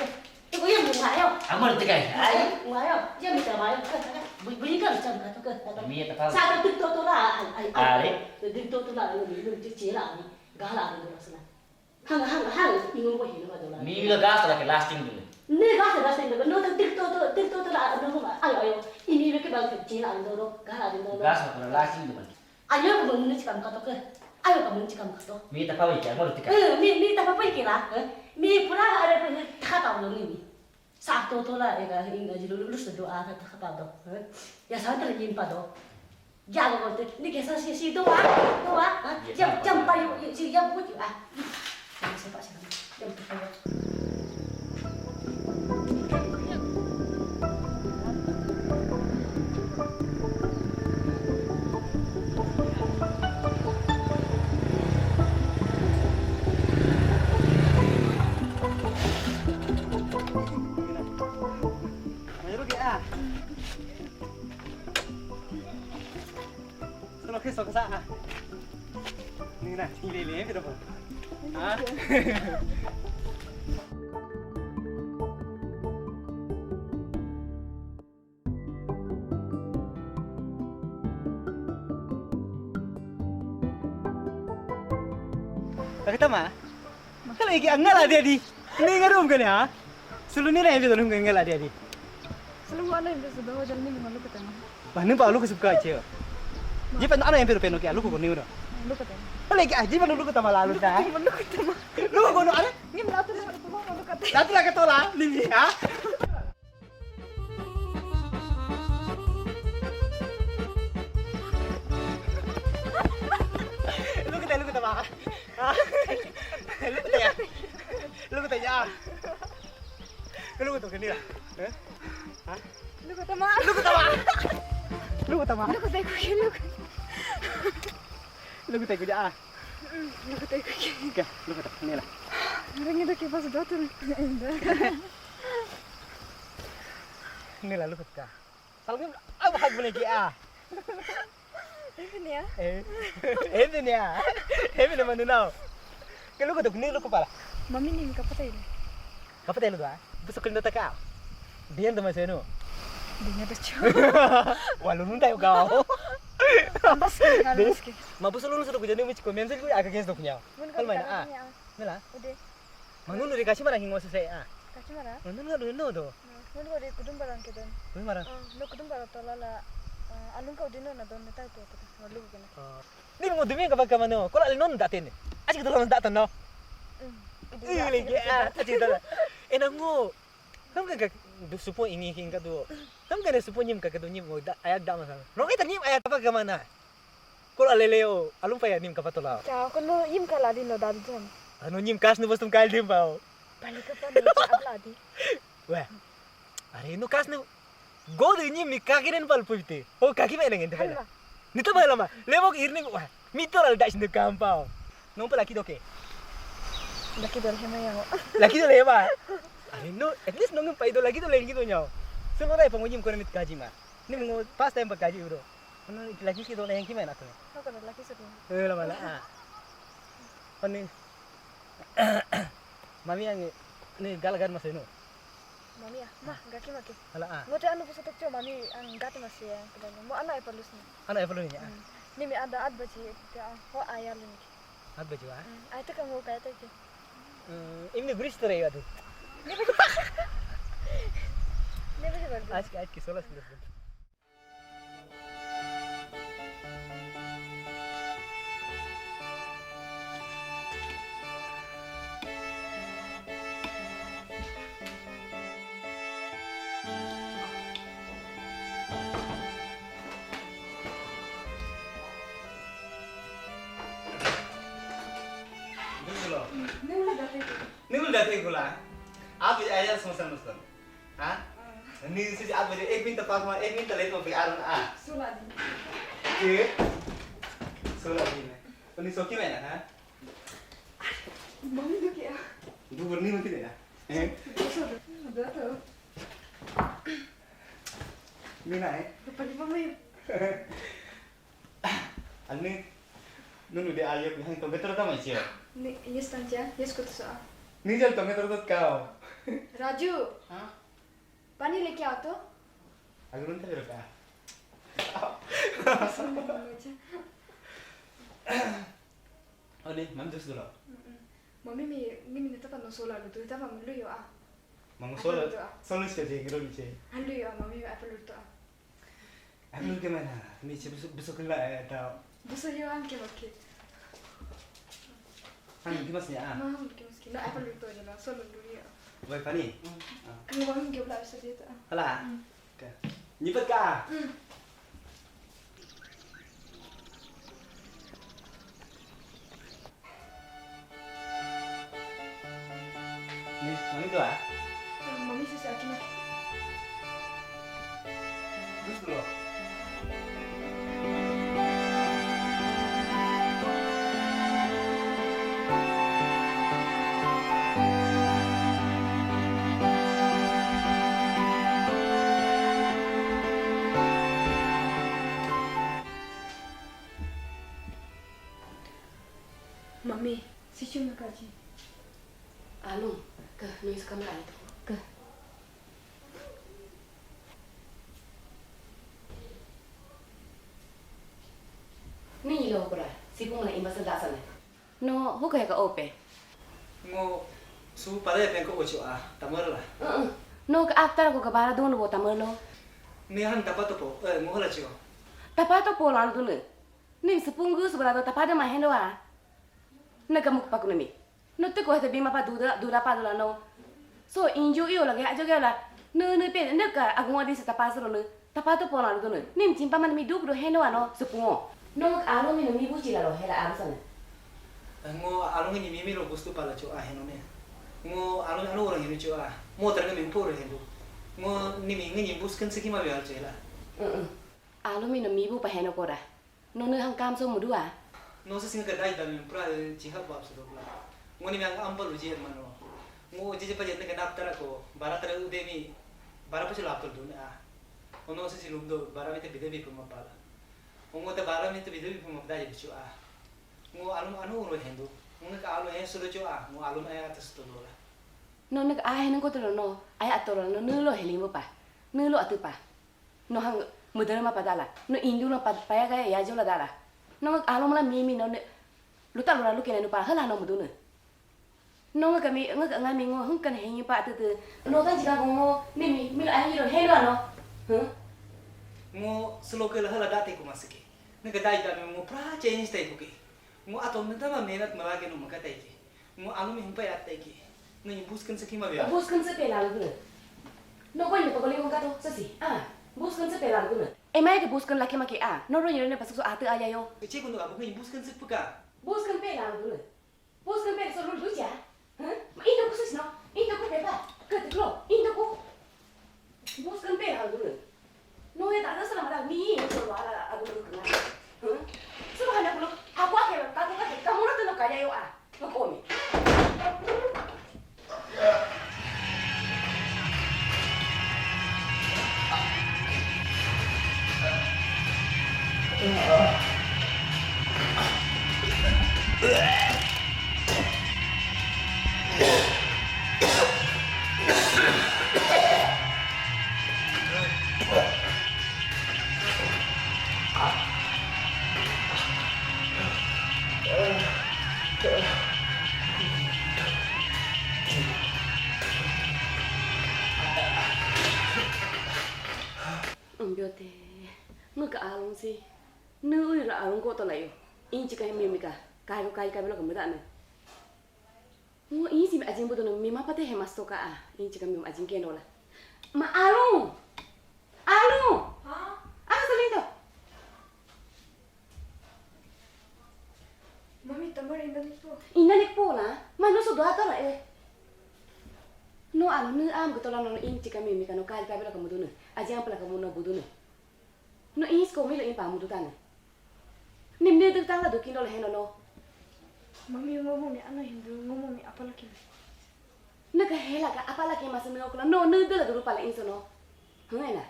Tuku yang bunga yo. Amor te kai. Ai. Bunga yo. Dia minta mayo. Bunyi kan macam kata ke. Mia tapau. Sa tu tu tu la. Ai ai. Are. Tu tu tu la lu lu tu cila ni. Gala ni dulu sana. Hang hang hang. Ingo boy hino ba dola. Mi la gas la ke lasting dulu. Ne gas lasting dulu. No tu tu tu tu tu la no ma. Ayo ayo. Ini lu ke bang cila ni dulu. Gala ni dulu. Gas la lasting dulu. Ayo ka mun ni cikam kato ke. Ayo ka mun cikam kato. Mi tapau ya mo tika. Eh, mi mi tapau ya kira. Eh, mi pura ada pun kata lo ni. Sa to to la ega in aji lu lu se do a ka ta pa do. Eh, ya sa ta yin pa do. Ya lo ko te ni ke sa si si do a do a. Jam jam pa yu si ya bu ju a. Jam se pa se. Jam tu pa. Solo ke soksa ah. Ni na, ni le le pero. Ah. Nakita ma? Kala iki angala dia di. Ni ngarum kan ya? Sulu ni na yang kita nung angala dia di. Sulu mana yang bisa bawa jalan ni malu ketemu. Bah, ni pa lu kesuka aja. Jadi pa ano yang pero peno kaya lu ko ni udah. Lu ketemu. Kala iki aja pa lu ketemu lalu dah. Malu ketemu. Lu ko no are? Ni malu tu malu ketemu. Latu lagi tola ni ya. Lu kata lu kata mah. Lu kata ya. Lu kata ya. Lu kata kini lah. Hah? Lu kata mah. Lu kata mah. Lu kata mah. Lu kata aku lu. Lu kata aku ya. Lu kata aku. Oke, lu kata kini lah. Orang itu kipas dotul. Ini lah lu kata. Salah ni, ah, bahag mo na iki, ah. Ini ya. Eh, ini ni, ah. Ini naman na, no. Kalu ko dok ni lu ko pala. Mami ni kapatay ni. Kapatay lu ah. Busok ko na taka. Diyan to maseno. Diyan to cho. Walu nun tayo ka. Mas ke, mas ke. Mabuso lu sa ko jani mi ko menzel ko aga gens dok niya. Kalma na, ah. Nila. Ude. Manunu ri kachimara hingo sese ah. Kachimara? Manunu ri no do. Nunu ri kudum baran kedon. Kudum baran. Ah, no kudum baran tola la. Alung kau dino na don na tai tu tu. Malu gina. Ni mo dumi ka ba ka mano. Ko la non da tene. Aji ka to la da tan no. Ih lagi ah. Aji da. Ena ngo. Ham ka ka supo ini king ka do. Ham ka ne supo nyim ka ka do nyim ngo da ayak da ma sa. No ita nyim ayak ka ba ka mana. Ko la lele o. Alung pa ya nim ka pa to la. Cha ko no yim ka la di no da di jam. Ano nyim kas no bostum kal dim pa o. Pali ka pa no cha abla di. Wah. Are no kas no. Go de nyim ni ka kiren pal puite. O ka ki me nang ente. Ni to ba lama. Lebo ir ni wah. Mi to la da shin kam pa o. No pa la ki do ke. Laki dol hema ya. Laki dol hema. Are no, at least no ngin pa ido laki dol hengi do nyao. Solo rai pa ngojim ko mit kaji ma. Ni mo past time pa kaji bro. No laki ki dol hengi ma na to. No ko laki so. Eh la mala. Ani. Mami ang ni gal gal maseno. Mami ah, ma gaki maki. Ala ah. Ngote anu puso tokcho mami ang gati masi ya. Mo ana epalus ni. Ana epalus ni. Ni mi ada ad baji ya ho ayal ni. Ad baji wa. Ai ta kamu kaya ta ke. Imni guris tore ya tu. Ne baji baji. Aaj ki aaj ki solas. Ningul dati gula. Aap aaya samosya nustan. Ha? Ni si aap baje ek minute pass ma ek minute late ma phir aarun a. Sula din. Ke? Sula din. Ni soki mena ha? Mami do kya? Du burni mati mena. Eh? Doso do. Do to. Mina eh? Pali mami. Ani nunu de ayo yang to betul ta mai sio. Ni yes tanja, yes kutu so. Ni jal to betul to kau. Raju. Ha? Pani leke aa to. Agarun ta berka. Ani mam dus dulu. Mami mi ni mi neta pa no sola lu tu ta pa mulu yo a. Mangu sola. Sola sio je giro ni je. Alu yo a mami mi apple to a. Anu ke mana? Ni che busu busu kela eh ta. Busu yo an ke bakke. An ke mas ya. Ma an ke mas ke. Na apple to jana solo duri ya. Wai pani. Ni wan ke bla sa dia ta. Hala. Ka. Ni pat ka. Ni, mami tu ah? Mami sisi aki na. Terus dulu. Mami, sichum na kaji. Anu, ke, nu is kamera itu. Ke. Ni lo kura, si pun na imbasa dasane. No, huka heka ope. Ngo su pada ya pengko ocho a, tamar la. Uh-uh. No ka after ko ka bara dun bo tamar lo. Ni han tapato po, eh, ngo la chio. Tapato po lan dun. Nim sepunggu sebelah tu tapa de mahen doa. Na kamu paku nami. No te ko hete bima pa duda duda pa dula no. So inju iyo lagi ajo ge la. No no pe ne ka agu ngadi se tapa sero no. Tapa to pona do no. Nim chimpa man mi duk do heno ano sepungo. No alo mi no mi buchi la lo hela abu sana. Ngo alo ngi mi mi lo gustu pala cho a heno me. Ngo alo alo orang heno cho a. Mo terga mi po ro heno. Ngo ni mi ngi buskan seki ma biar cho hela. Alo mi no mi bu pa heno kora. No ne hang kam so mudu a. No se singa kadai da mi pra chiha bab se dokla. Ngo ni mi ang ampal uji mano. Ngo uji je pajet ne kanap tara ko bara tara ude mi bara pa chulap tul dun a. Ono se silum do bara mi te bide bi puma pala. Ngo te bara mi te bide bi puma da je bichu a. Ngo alum anu uro hendu. Ngo ka alu hen sudo chu a. Ngo alum aya tas to dola. No ne a hen ko to no. Aya to no ne lo helimbo pa. Ne lo atu pa. No hang mudar ma padala. No indu no pad paya gaya ya jola dala. No ngak alo mala mi mi no ne luta lura luke ne nupa hala no mudune. No ngak mi ngak nga mi ngo hung kan hengi pa tu tu. No kan jika ngo mi mi mi lo ahi lo helo ano. Huh? Ngo slow ke lahala date kuma seke. Neka dai dame ngo pra change tai kuke. Ngo atom na tama mehnat malage no maka tai ke. Ngo alu me humpai at tai ke. Ngo buskan seki ma bia. Buskan se pelal guna. No koi ne pokoli mo kato sasi. Ah, buskan se pelal guna. Emai ke buskan laki make ah. No ro yere ne pasu so ate aya yo. Kece kuno abu ngo buskan se puka. Buskan pelal guna. Buskan pelal so lulu ja. Hah? Ma indo kusis no. Indo ku pepa. Keteklo. Indo ku. Buskan pelal guna. No ya tak ada selama dah ni yang suruh ala aku dulu kena. Hah? Sebab anak dulu aku akhir kaku kaku kamu nak tu nak kaya yo ah. Nak komi. Ambiote, ngu ka alung si, nu ui ra alung ko to layo. Inchi ka mi mi ka, kai ko kai ka belo ka muda na. Ngo inchi mi ajin budo no mi ma pate he masto ka a, inchi ka mi ajin ke no la. Ma alung, alung. Ha? Alung salindo. Mami, tamar inda ni po. Inda ni po la, ma no so doa to la e. No alo nu am ko to la no inchi ka mi mi ka no kai ka belo ka mudo na. Ajin am pala ka mudo na budo na. No inchi ko mi lo in pa mudo ta na. Nim ne duk tang la dukin lo heno no. Mami ngomo mi ano hindu ngomo mi apala kim. Na ka hela ka apala kim asa no kula no ne dela duru pala inso no. Hena.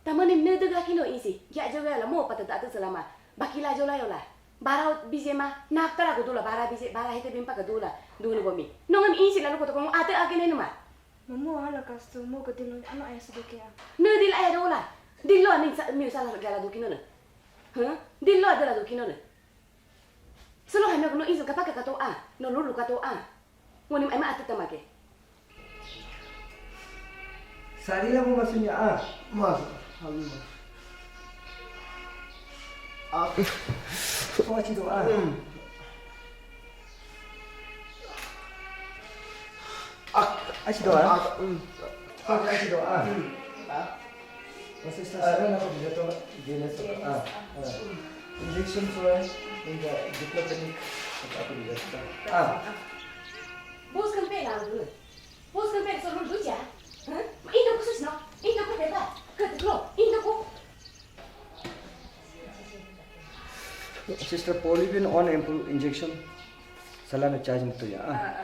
Tama nim ne duk la kino insi. Ya jo la mo pata datu selama. Bakila jo la yola. Bara bije ma nak tara ko dula bara bije bara hete bimpa ka dula. Dulu bomi. No ngam insi la ko to ko ate akene ma. Mamo ala kasto mo ko dilo ano aya sudoke a. Ne dil aya dola. Dilo aning sa mi sala gala dukin no. Huh? Dilo adala dukin no. Solo hame ko no inso kapaka kato a. No lulu kato a. Woni ai ma ate tamake. Sari la mo masunya a. Mas, halu. A. Ko achi do a. Achi do a. Ko achi do a. Masih sasana na ko bijato gene so a. Injection so a. Inda diplopenic. Aku bijato. A. Buskan pelal guna. Buskan pelal so lulu ja. Hah? Inda kusus no. Inda ku pepa. Keteklo. Inda ku. Sister, Polivin on ampoule injection. Salana charge mutu ya. Ah.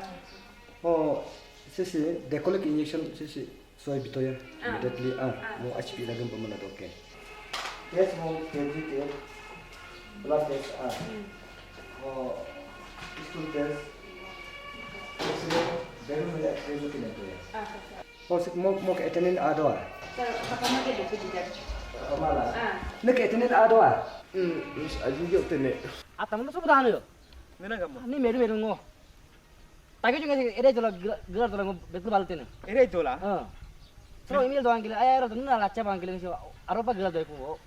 Oh, sisi, decolic injection sisi. Soi bitoya. Ah. Immediately ah. Ah. Mo H P lagam pamana doke. Test mo K G test. Blood test ah. Hmm. Mo stool test. X-ray, bedroom X-ray mo kinento ya. Ah, okay. Oh, sik mo mo ke attendant ado ah. Sir, apa kamu ke dokter juga? Mala. Ah. Ne ke attendant ado ah. Hmm, yes, aji yo tene. Ata mo subu dano yo. Nena kamu. Ni meru meru ngo. Taki juga sih, ere jola gelar jola ngo betul balu tene. Ere jola. Ah. Solo email doang gila, ayah ro tene lacha bang gila sih. Aropa gelar doang ko.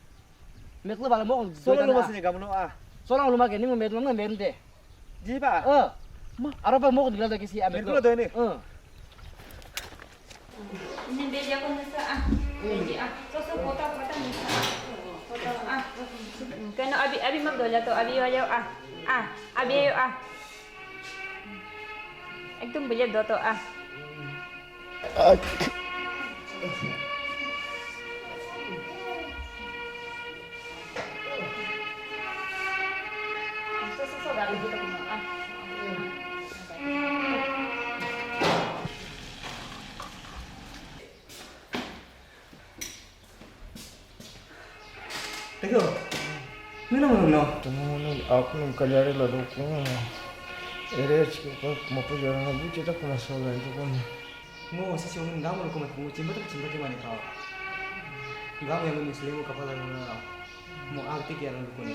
Meru balu mo. Solo lo masih kamu no ah. Solo lo makan ni mo meru mo meru de. Ji pa. Ah. Aropa mo gelar doang sih. Meru doang ni. Ah. Ini dia jago nesa ah. Ini ah. So so kota kota nesa ah. Kota ah. Kano abi abi mag dola to abi ayo ah. Ah, abi ayo ah. Ekdom beli doto ah. Teko, mina mo no? Tamo no, aku nung kanyare la do ko. Ere chiko ko mo po yara na buche ta kuma sola ito ko. Mo sisi ong ngamo ko mo chimba ta chimba ke mane ka. Ngamo yang muslim ko pala na. Mo agti ke alam ko ni.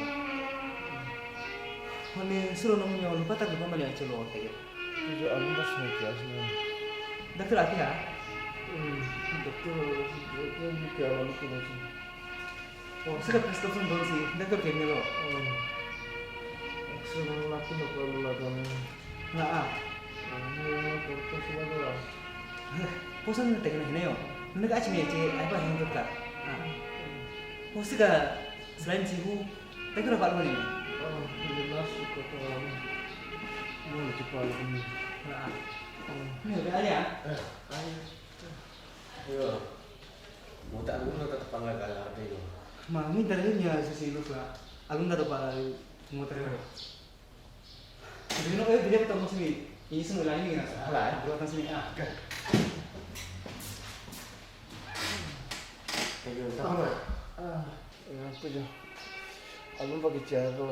Hone suro no mo lupa ta lupa mali acho lo te. Tujo alam das no kya sna. Doctor aate hain? Doctor, doctor ni kya alam ko ni. Sika prescription don si, doctor ke melo. Extra laku na palu la don. Na ah. Ano porto sila do. Posan na tegna hinayo. Nuna ka achmi che ai ba hin ka. Ah. Ho sika saline si hu. Tegna ba lo ni. Oh, ini nasi kota. Mau di palu ni. Ah. Ni ada ya. Ayo. Yo. Mau tak dulu tak tepang lagi ada yo. Ma mi tare ni ya sisi lu ka. Alun da ba mo tare. Jadi no eh dia ketemu sini. Ini semua lain ni kan. Lain. Dua kan sini ah. Ayo, tak apa. Ah, ya apa je. Alun pakai cara.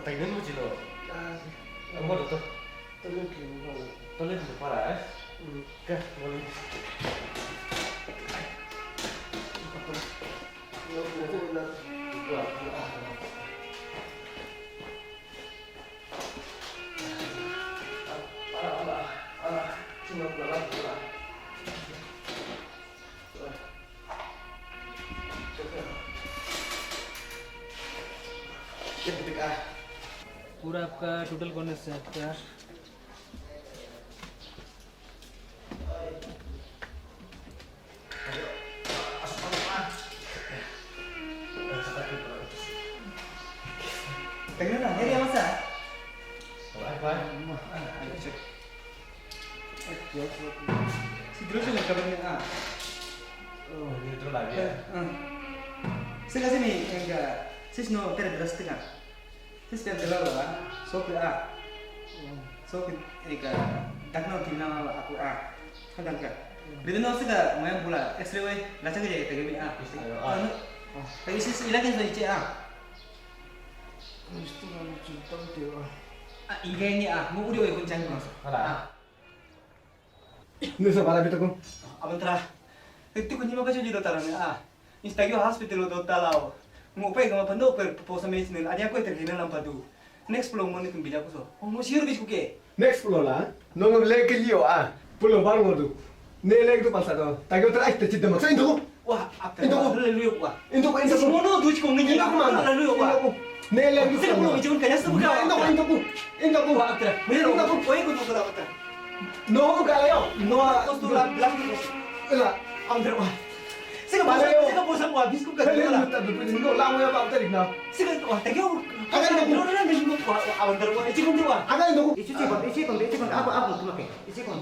Tegna mo jilo. Ano doktor? Tolong kiyo mo. Tolong mo para eh. Ka, boleh. पूरा आपका टोटल कौन है sir? Tegna na, heri masa. Bye bye. Si dulu sih nggak kabarnya ah. Oh, ini terus lagi ya. Sika sini enggak sis no tere drastika. Sis tere drastika. Sopi ah. Sopi eka dakna kina aku ah. Kadang ka. Bidin no sika main bola X-ray wai lacha ke jai tege mi ah. Ayo ah. Tapi sis ilakin so iche ah. Gusto na mo chintang tiyo. Ah, igay ni ah. Mo uri wai kun chang ko. Hala. Nisa para bita ko. Abantra. Ito ko ni makacho jiro tarane ah. Instagyo hospital do talao. Mo pa igama pando per posa medicine. Anya ko terhina lang padu. Next floor mo ni kun bija ko so. O mo siro bis ko ke. Next floor la. No no le ke lio a. Pulo bar mo du. Ne le du pasa do. Tagyo tra ai te chidda maksa indo. Wah, after. Indo ko. Lalu wah. Indo ko indo ko. Mo no du ko ngi. Indo ko mama. Lalu wah. Indo ko. Ne le du. Sir ko ngi jun kanya sa buka. Indo ko indo ko. Indo ko. Wah, after. Mo no ko oi ko ko after. No ko kala yo. No, ko tu la la. Ila. After wah. Sika bosa, sika bosa wah bis ko ka. Kali no ta du ni no la mo ya ba ta na. Sika wah tagyo. Aga na ko. No no no ko after wah. Ichi ko wah. Aga indo ko. Ichi ko, ichi ko, ichi ko, aku aku tu makai. Ichi ko.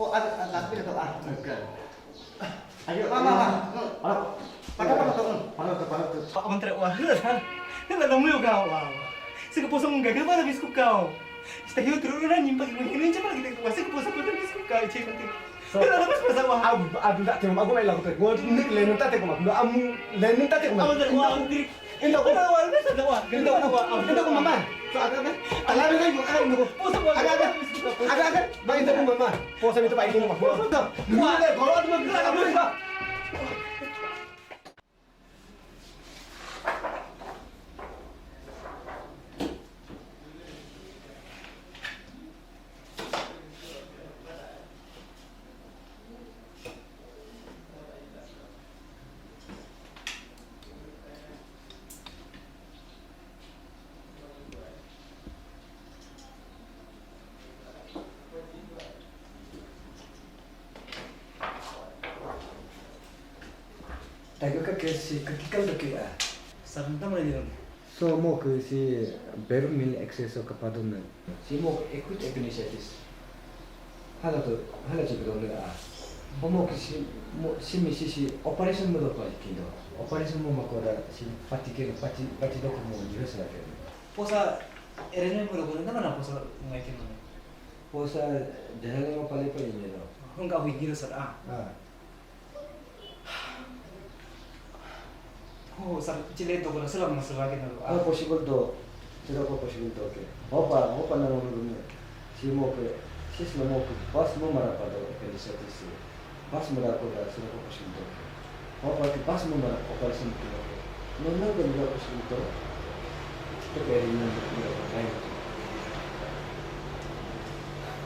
Oh, ada ada tapi ada ah. Ayo, mama, mama. Halo. Pada pada tu. Pada tu, pada tu. Abantra wah. Ni la mo yo ka wah. Sika bosa mo ga ga ba bis ko ka. Ista yo tru na ni pa ko ni ni pa kita ko sika bosa ko bis ko ka che ko. Ni la mas pasa wah. Abu abu tak tengok aku main lagu tu. Gua ni le nenta tengok aku. Amu le nenta teko. Abantra wah. Indo ko. Wah, wah, wah, wah. Indo ko. Indo ko mama. So aga aga. Ala aga ko aga indo ko. Bosa wah. Aga aga. Aga aga. Ba indo ko mama. Posa mi to ba indo ko mama. Ni le ko lo ma. Tagyo ka ke si ka kikal do ke a. Saranta mana ni. So mo ke si beru mil exceso ka padon na. Si mo ke equity appendicitis. Hala to hala che padon na a. Mo ke si mo si mi si si operation mo do pa kindo. Operation mo ma ko da si pati ke pati pati do ko mo ni sa ke. Posa erene mo ko na mana posa ngai ke mana. Posa dehale mo pale pa ni do. Hong ka hui ni sar a. Ah. Oh, sar chile to ko sala mo sala ke na. Ah, possible do. Sira ko possible do ke. Hopa, hopa na mo rume. Si mo ke, si sila mo ke, bas mo mara pa do appendicitis si. Bas mo da ko da sira ko possible do ke. Hopa ke bas mo mara operation ke do ke. No na ko da possible do. Ke ke ri na ko da ko.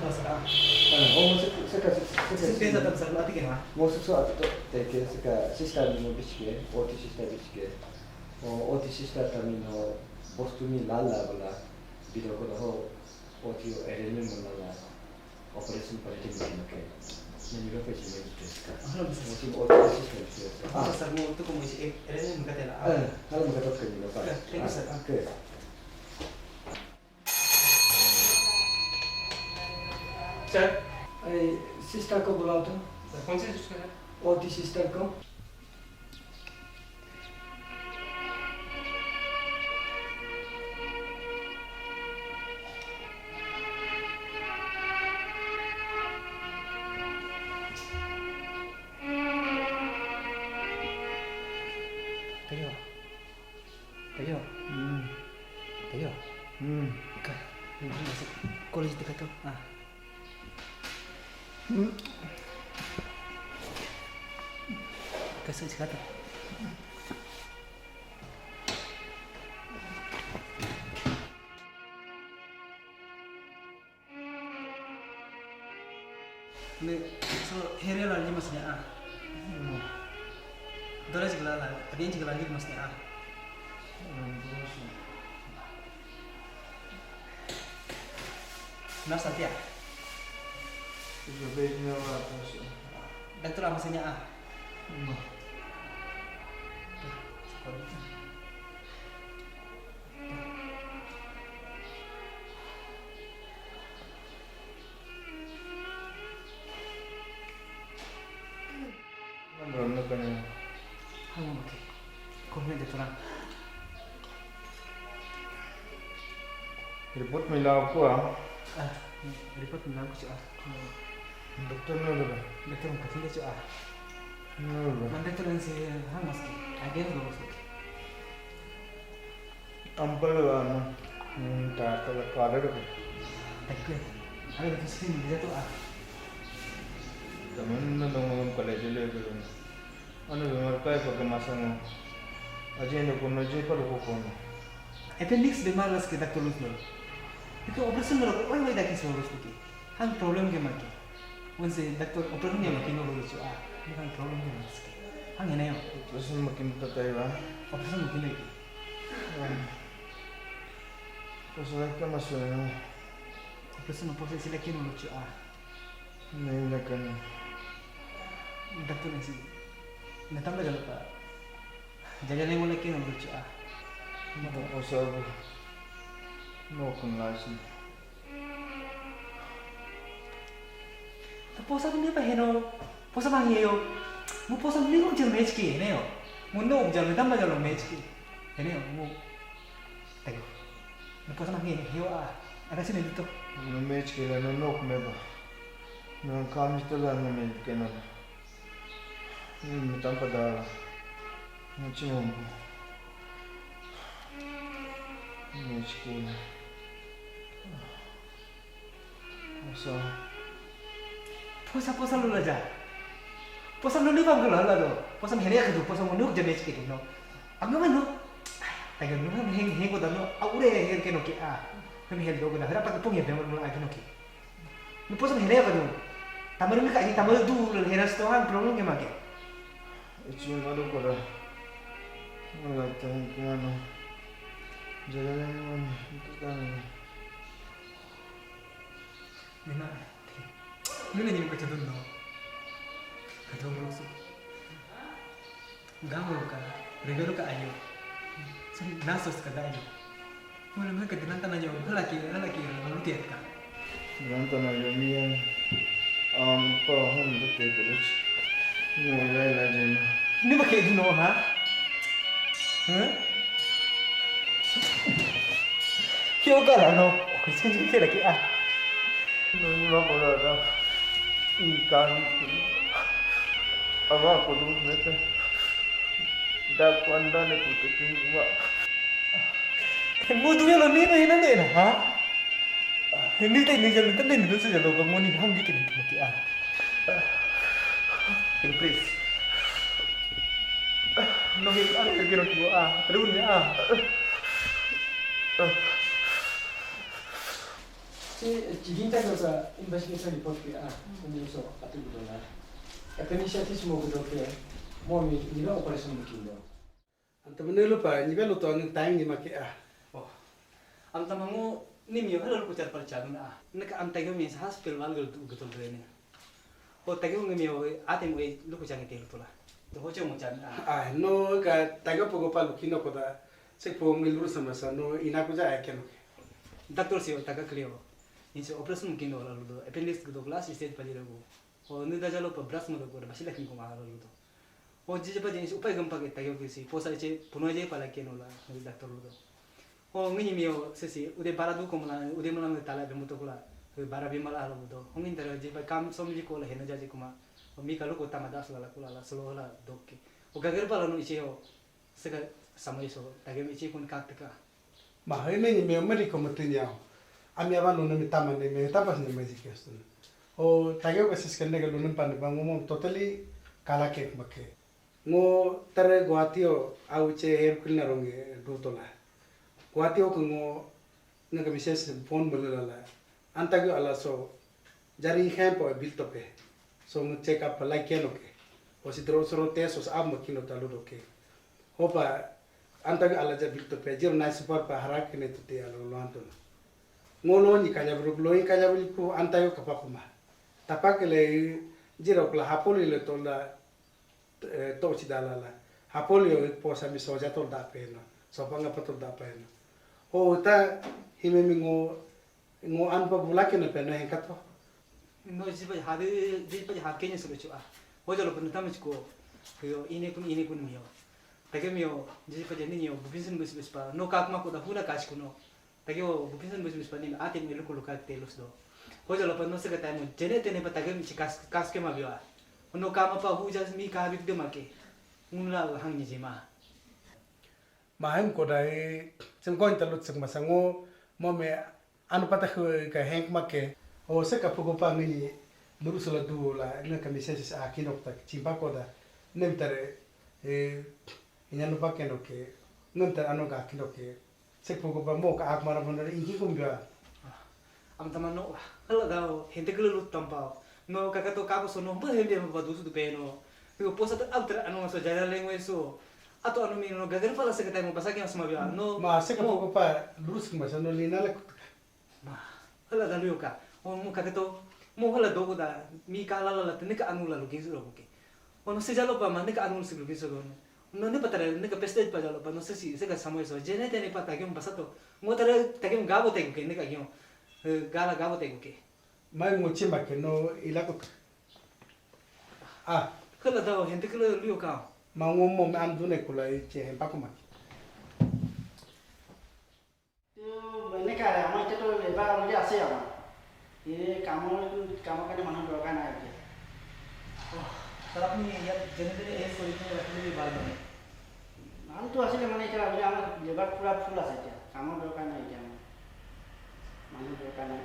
Masala. Ah, oh, seka, seka, seka, Sing pesa tam sar mati ke ma. Mo seka so ato te ke seka sister ni mo bichke, O T sister bichke. O O T sister tami no bostumi lala bala. Bido ko ho O T o arrangement mo lala. Operation pare te mo ke. Ni mi ko pe si mo ke seka. Ahora bisa. Mo si O T sister bichke. Ah, sar mo tu como dice, eres un catela. Ah, kalau mo ka tot ka ni lo pa. Thank you, sir. Okay. Sir, ए, सिस्टर को बुलाओ तो। कौन से सिस्टर है? OT sister को। Tayo. Tayo. Hmm Tayo. Hmm Ka. Hindi na sa college di ka to. Ah. Kasi si ka to. Ne, so here la lima snya ah. Dole jigla la, adin jigla lima snya ah. Nasa tia. Sudah beri nyawa terus. Daktar apa snya ah? Nah, belum nak kena. Hang mo ke. Kung may doktora. Report may law ko ah. Ah, report mo lang ko siya. Doktor na ba? Doktor mo kasi siya ah. Na ba? Mandoktor lang si Hang mas ke. Again go mas ke. Ampal ano? Hmm, ta ta ka da ko. Thank you. Ano ba kasi hindi to ah? Taman na nung college le ko. Ano ba marka ko ka masang. Aje no ko no je pa ko ko. Appendix bemar las ke daktar lus no. Ito operation no ko oi mai dakis no lus ke. Hang problem ke make. Onse daktar operation ke make no lus ah. Hang problem ke make. Hang ene yo. Terus makin tatai ba. Operation ke make. Terus lagi masuk. Operation no pose sila ke no lus ah. Nila kani. Daktar na si. Na tamba jalo pa. Jajale mo lagi no lus ah. Mo ko sabu. No kun lasin. Posa ni pa heno. Posa ma heyo. Mo posa ni ko jalo mechki hene yo. Mo no jalo tamba jalo mechki hene yo. Mo tayo. Mo posa ma heyo ah. Ada sini dito. No mechki la no nok me ba. No kam jito la no me ke no. Ni mi tampa da. No chimombo. Mechki. Posa. Posa posa lula ja. Posa luli bang lula lula do. Posa hene ka do. Posa mo nuk jane chike no. Ang naman no. Tayo no heng heng ko dano. Aure heng ke no ke a. Heng heng do ko na. Hera pa pung ya bang lula ke no ke. No posa hene ka do. Tamaru mi ka ni tamaru du lula hera sto hang problem ke make. Ichi ma do ko da. Mo la ta heng ke ano. Jala na ni mo ni. Ito ka na. Mina, mina ni ka chadun no. Ka chadun no so. Gamu ka, regalo ka ayo. So nasos ka dayo. Mo na ka dinan ta na yo, hala ki, hala ki, hala ki ka. Dinan ta na yo mi. Um, pa hon do te ko. Mo la la jema. Ni ba ke no ha? Ha? Kyo ka la no. Ko sin ji ke la ki ah. No ni ma ko la da. I ka ni. Aba ko du me te. Da kwanda ne ko te kin ma. Mo du ya lo ni no ina ne na ha? Ni te ni jalo te ni do se jalo ka mo ni hang di ke ni ki ah. Please. No ke ka ke no ki ah. Ru ni ah. Chigin ta ka investigation report ke a, kung so atu ko na. Appendicitis mo ko ke, mo mi ni operation mo kindo. Anta menelo pa ni belo to ang time ni make a. Oh. Anta mangu ni mi halo ko char par chadun a. Naka anta yo mi sa hospital wal gel gutol rene. O tagi ngi mi o ate mo luku changi telu tula. To hoche mo chan a. Ah, no ka tagi pogo pa lukino ko da. Se po ngi luru sama sa no ina ko ja ai keno. Doctor si o taga clear. Inse operation mo kindo la ludo. Appendix do glass stage pa jira go. O ni da jalo pa bras mo do ko da basila kin ko ma la ludo. O jije pa jin upai gam pa ke tagi ke si posa che puno je pa la keno la doctor ludo. O ngi mi o se si ude bara du ko mala ude mala ngi tala be mo to kula. Bara bi mala lo do. O ngi tara je pa kam som ji ko la hena ja ji kuma. O mi kalu ko tama das la kula la solo la dokke. O gagar pa la no iche o. Sega samai so tagi mi iche kun kak tika. Ma hai me ni me mari ko matinya. Ami aba no na mi tama ne me tapas ne me ji ke stu. O tagi o ka sis kan ne ga lo na pan ba ngo mo totally kala ke make. Ngo tare Guwahati o au che her kul na ronge do tola. Guwahati o ko ngo na ka mises phone mo la la. Anta gi ala so jari hem po bil to pe. So ngo check up lai ke no ke. O si dro soro test o sa ab mo kino talu do ke. Hopa anta gi ala ja bil to pe. Jiro nai super pa hara ke ne to te ala lo anto. Ngo lo ni kanya bro lo ni kanya bro ku anta yo kapa kuma. Tapa ke le jiro kula hapoli le to la to si dalala. Hapoli yo posa mi soja to da pe no. So pa nga pa to da pe no. O ta hime mi ngo ngo an pa bula ke na pe no hen kato. No ji pa hade ji pa ha ke ni sulu chu a. Ho jalo pa tam chu ko. Yo ine kun ine kun mi yo. Tagi mi yo ji pa ni yo bubin sin bus bus pa. No kak ma ko da huna kas kuno. Tagi o bupinsan bus bus panim ate mi luku luka te lus do. Hoja lo pa no sega taimo jene tene pa tagi mi chikas kas ke ma biwa. No kama pa hu jas mi ka bik de ma ke. Ngun la hang ni jima. Ma hem ko dai sem ko inta lut sek masango mo me anu pata ka henk ma ke. O seka pugo pa ngi nuru sula du la ngi ka mi sesis a kinok tak chimpa ko da. Nem tare e inyanu pa ke no ke. Nem tare ano ga kinok ke. Sek pugo pa mo ka ak mara bondar inki kumbia. Am tama no hala dao hente kele lut tampa. No kaka to kako so no ba hende ba dusu du peno. Digo posa ta alter ano so jara lengwe so. Ato ano mi no gagar pala sek taimo basa ke mas mabia. No ma sek pugo pa lurus ke masa no lina la. Ma hala da luyo ka. O mo kaka to mo hala dogo da mi ka la la la tene ka anu la lukin su lo ke. O no se jalo pa ma ne ka anu su lukin su lo. No ne patara ne ka peste pa jalo pa no se si se ka samo eso jene tene pa tagion basato. Ngo tara tagion gabo te ke ne ka gion. Gala gabo te ke. Mai ngo chima ke no ilako. Ah, kala da hente kala luyo ka. Ma ngo mo me am dune kula che hempa kuma. তো এনেকা আমাৰ এতিয়াতো labour already আছে আমাৰ। এই কামৰ কামৰ কাৰণে মানুহ দৰকাৰ নাই এতিয়া। ছাৰ, আপুনি ইয়াত যেনে তেনে এৰেঞ্জ কৰি কিনে ৰাখিলে ভাল মানে। ভালতো আছিলে মানে, এতিয়া অলৰেডি আমাৰ লেবাৰ পূৰা ফুল আছে, এতিয়া কামৰ দৰকাৰ নাই, এতিয়া আমাৰ মানুহ দৰকাৰ নাই।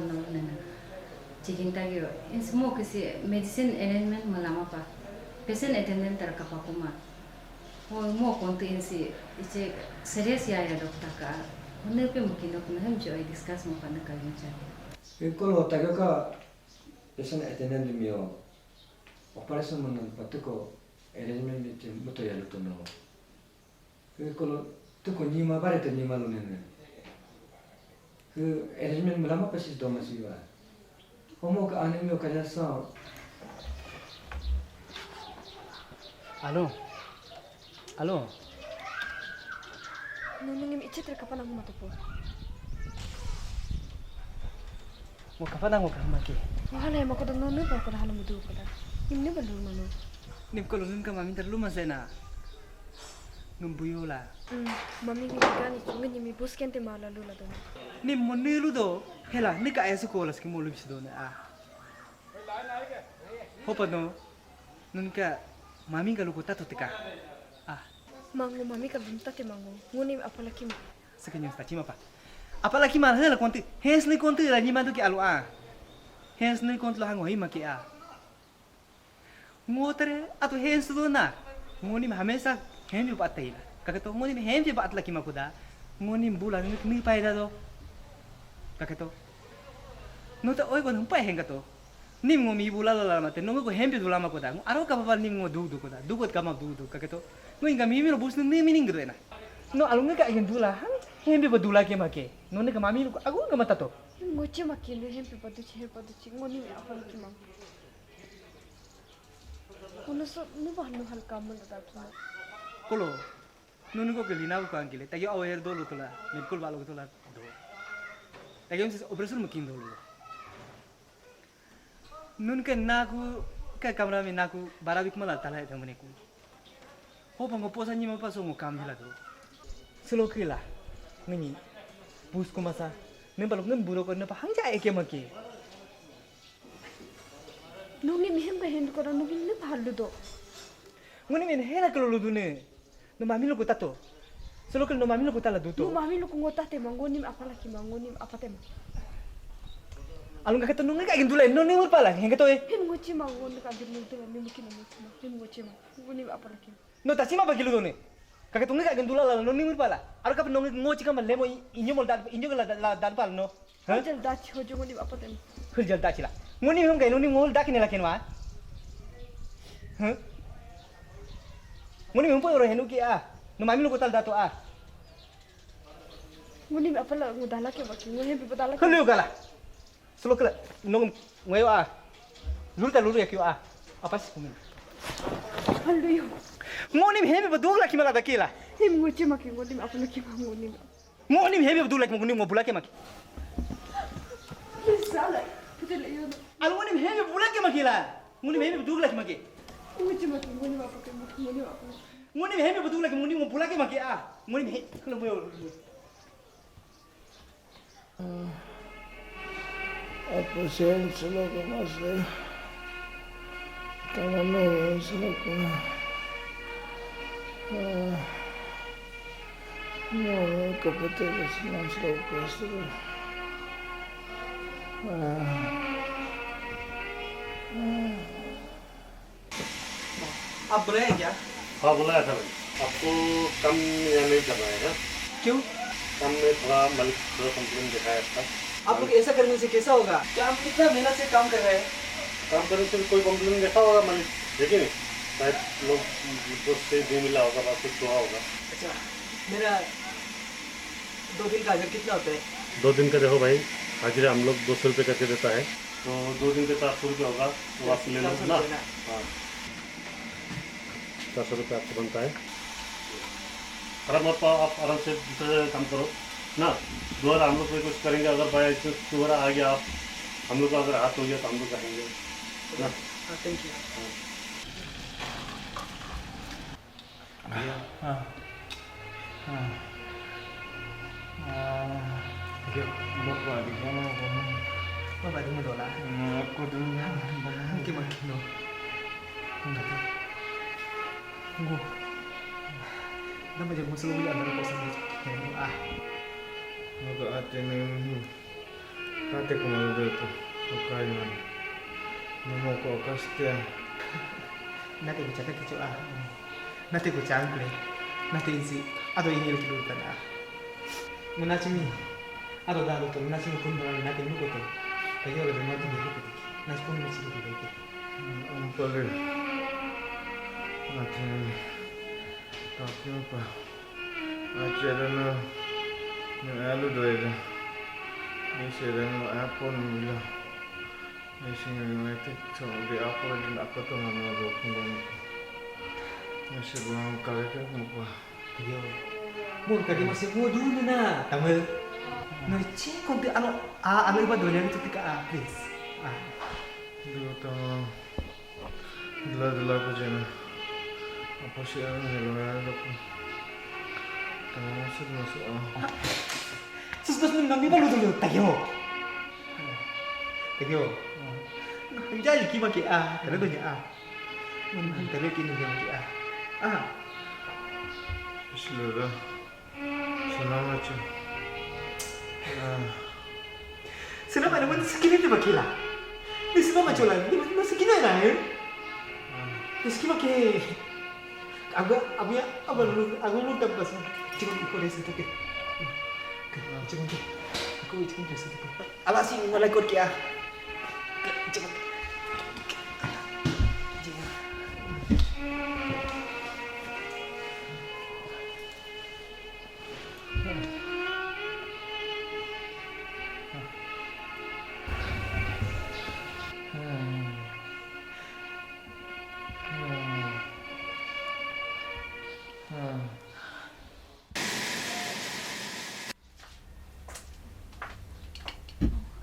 Nana. Chikin tagyo. Insi mo kisi medicine arrangement malama pa. Patient attendant tara kapa kuma. Mo mo kontu insi iche serious ya ya dokta ka. Hone pe mukino kuna hem jo discuss mo pana kagyo chani. Ikolo tagyo ka patient attendant mio operation mo nan patuko arrangement ni muto ya luto no. Ikolo tuko nima bare te nima lunene. Arrangement malama pa sis doma siwa. Homo ka anime o kaya sa. Alo. Alo. Nunu ngim ichit re kapan aku matupo. Mo kapan aku kamake. Mo hala ya makoda nunu ba koda hala mudu koda. Ngim ne balu nunu. Nim kolo nun ka mamin terlu masena. Ngem buyola. Hmm, mami ngi gani chunga nimi bus kente mala lula do. Nim mo nilu do. Hela nika aya sekolah ski mo lubis do na. Ah. Hopa no. Nunka mami ka luku tatu tika. Ah. Mango mami ka lunta te mango. Nguni apalaki ma. Saka nyos tachima pa. Apalaki ma hela konti. Hens ni konti la nyima do ki alu ah. Hens ni konti lo hango hima ki ah. Ngotre atu hensu do na. Ngoni mi hamesa henju bat taila. Kakato ngoni mi henju bat laki makuda. Ngoni bula ni ni paida do. Kakato. No ta oi kon humpai hengato. Nim ngo mi bula la la mate no ngo hempe dula makuda. Ngo aro ka baba nim ngo du du kuda. Du kot kama du du kakato. Ngo inga mi mi ro bus ni mi ning do ena. No alunga ka agen dula. Hempe ba dula ke make. No ne ka mami lu agu nga matato. Ngo che make no hempe ba du che hempe ba du che. Ngoni mi apa ki mang. Uno so nu ba nu halka mun da tu. Kolo. Nunu ko ke lina ko angkile. Tagi aware dolo tola. Bilkul balo tola. Do. Tagi unse operation mukin dolo. Nun ke naku ke kamra mi naku barabik mala tala eta mune ku. Ho pango posa nyima pa so ngo kam hila do. Selo kila. Ngini. Bus ko masa. Nim balok nim buro ko ne pa hangja eke make. Nungi mi hem ka hendu kora nungi ne pahalu do. Nguni min hela kelo ludune. No mami lo kutato. Solo kelo no mami lo kutala duto. No mami lo kungo tate ma ngoni mi apala ki ma ngoni mi apate ma. Alunga kato nungi ka gendula no ni urpala henga to e. Hem ngochi ma ngoni ka gendula ni mukina ngochi ma. Hem ngochi ma. Ngoni mi apala ki. No tachima ba gilu done. Kaka tungi ka gendula la no ni urpala. Aro ka nungi ngochi ka ma lemo inyo mol dal inyo la dal pal no. Hah? Hojal dachi hojo ngoni apa tem. Hojal dachi la. Ngoni hum kai ngoni ngol daki ne la kenwa. Hah? Ngoni hum po ro henu ki a. No mami lo kotal dato a. Ngoni apa la ngudala ke baki ngoni hempe badala ke. Helu kala. Solo kala. Nong ngoyo a. Lulu ta lulu ya kyo a. Apa sih kumin. Helu yo. Ngoni hempe badugla kimala dakila. Hem ngochi maki ngoni apa la kima ngoni. Ngoni mi hemi budula ki ngoni mo bulake maki. Sala. Putele yo. Al ngoni mi hemi bulake maki la. Ngoni mi hemi budula ki maki. Ngoni maki ngoni ma pake ngoni ma pake. Ngoni mi hemi budula ki ngoni mo bulake maki ah. Ngoni mi he kala mo. Apa sen selo ko mas le. Tangan no selo ko. Ah. No, kapatid, mas low pressure. Ah. Ah. आप बुलाए क्या? हाँ, बुलाया था भाई। आपको काम यहाँ नहीं करना है, हाँ? क्यों? काम में थोड़ा मालिक थोड़ा कंप्लेन दिखाया था। आप लोग ऐसा करने से कैसा होगा? क्या हम कितना मेहनत से काम कर रहे हैं? काम करने से भी कोई कंप्लेन देखा होगा मालिक, देखिए नहीं? शायद लोग दोस्त से नहीं मिला होगा, बात कुछ हुआ होगा। अच्छा, मेरा दो दिन का हाजिर कितना होता है? दो दिन का देखो भाई, हाजिरा हम लोग दो सौ रुपये करके देता है। तो दो दिन का चार सौ रुपये होगा, वो आप ले लो चार सौ ना। रुपये ना? हाँ, चार सौ रुपये आपको बनता है। खराब मत पाओ, आप आराम से दूसरे जगह काम करो ना। दोबारा हम लोग रिक्वेस्ट करेंगे, अगर बाई चांस दोबारा आ गया आप, हम लोग का अगर हाथ हो गया तो हम लोग कहेंगे ना। हाँ, थैंक यू। हाँ। हाँ। हाँ। हाँ। Oke, bapak di mana? Bapak di mana lah? Hmm, aku dulu. Mungkin makin lo. Enggak tahu. Tunggu. Nama jago selalu ada kok sama. Ah. Enggak ada nih. Nate ko malu do to, ko kai man. Namo ko kastia. Nate ko chata kicho a. Nate ko chang kle. Nate insi. Ado ini lagi dulu kan a. Muna chini. Ado da do to, muna chini pun bana nate nu ko to. Kayo le mati ni ko to. Nas pun ni chini ko to. Ampale. Nate. Tapio pa. Achera no. No alu doida. Ni sera no apo no mila. Ni singa no ete to de apo de apo to mano do kungon. Ni se buang kare ke kumpa. Yo. Mo kadi masih mo dulu na. Tamal. No che konti ano a ano iba donya itu tika a please. Ah. Dulu tamal. Dula dula ko jena. Apa sih orang yang luar aku? Tamal masuk masuk ah. Sus sus nang nang iba dulu dulu. Tayo. Tayo. Jadi kima ke a. Kalau donya a. Kalau kini donya ke a. Ah. Bismillah. Senama aja. Ah. Senama naman sa kini di ba kila? Di senama chola. Di ba sa kini na eh? Ah. Di sa kini ke. Abu abu ya abu lu abu lu tak pas. Cuma ikut dia satu ke. Cuma ke. Aku cuma dia satu ke. Ala si wala ikut ke ah. Cuma. Cuma.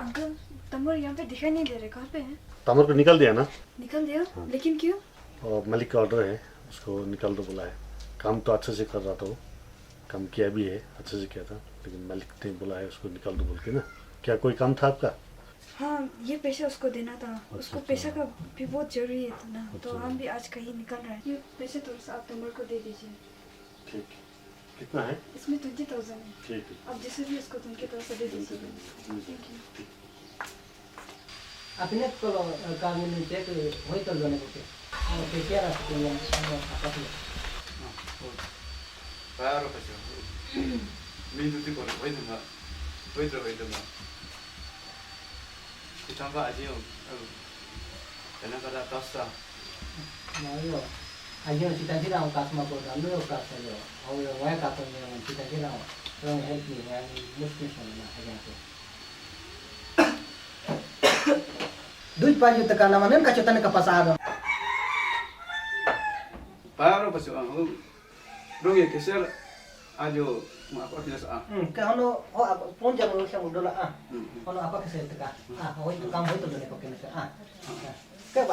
Uncle, तमर यहाँ पे दिखाई नहीं दे रहे, कहाँ पे है? तमर को निकाल दिया ना? निकाल दिया? हाँ। लेकिन क्यों? और मलिक का ऑर्डर है, उसको निकाल दो बोला है। काम तो अच्छे से कर रहा था वो, काम किया भी है, अच्छे से किया था, लेकिन मलिक ने बोला है उसको निकाल दो बोल के ना। क्या कोई काम था आपका? हाँ, ये पैसा उसको देना था। अच्छा, उसको अच्छा। पैसा का भी बहुत जरूरी है था ना, तो अच्छा। हम भी आज कहीं निकल रहे हैं। ये पैसे थोड़ा सा आप तमर को दे दीजिए। ठीक। कितना है? इसमें ट्वेंटी थाउजेंड है। ठीक है। आप जैसे भी उसको तुम के तरफ से दे दीजिए। ठीक है। Thank you. Apine kolo kami ni tek hoito jone kote. Ano pekia na kuya ano apa tu? Claro, pues yo. Mi tu tipo hoito ma. Hoito hoito ma. Kitamba aji yo. Tena kada tasta. Mayo. Aji yo chitan chitan kas ma ko dan lo kas yo. Au yo wai ka to ni chitan chitan. Don't help me when mushkil sa na aji ko. Duit paju teka nama nen kacho tane kapasa aga. Paro pasu ang. Dong ya keser ajo ma apa biasa ah. Hmm, ke hono ho apa pon jam lo siang dola ah. Hmm. Hono apa keser teka. Ah, ho itu kamu itu done pakai ah. Ke ba.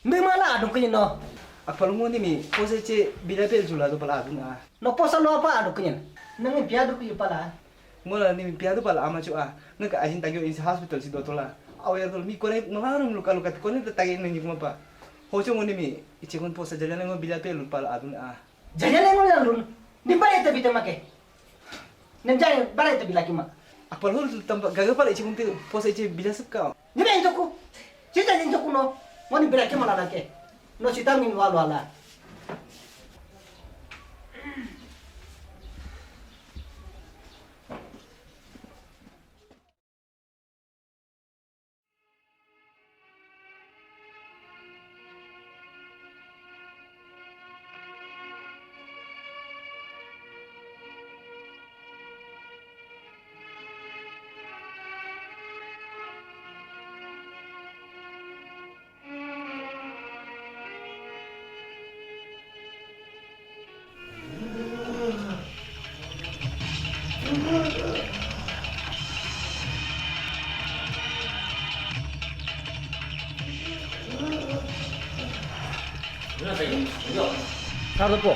Mbe mala adu kinyi no. Akpalungu ni mi pose che bila pel jula do pala adu na. No posa no apa adu kinyi. Nang pia adu kinyi pala. Ngola ni mi pia adu pala ama chu a. Naka ajin tagyo insi hospital si dotola. Awe dol mi kone no harum luka luka kone ta tagi nang yuma pa. Hocho ngoni mi iche kon posa jajana ngo bila pel pala adu na. Jajana ngo lun. Ni pala ita bita make. Nem jai bara ita bila kima. Akpalungu tampa gaga pala iche kon te posa iche bila sukka. Ni ben toku. Sita ni toku no. Wani bira ke mala ke. No sita min walu ala. Tardo po.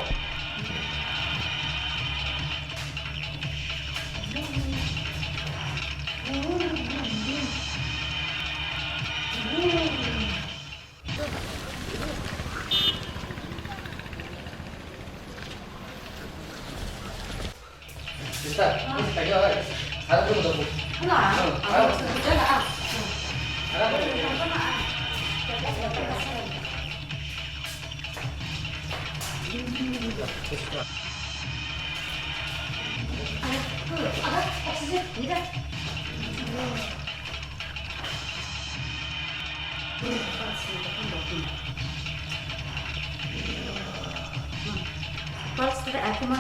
Sister, ini tadi apa? Salah Não, agora você não dá. Agora, oxigênio, liga. Pode ser, é como a.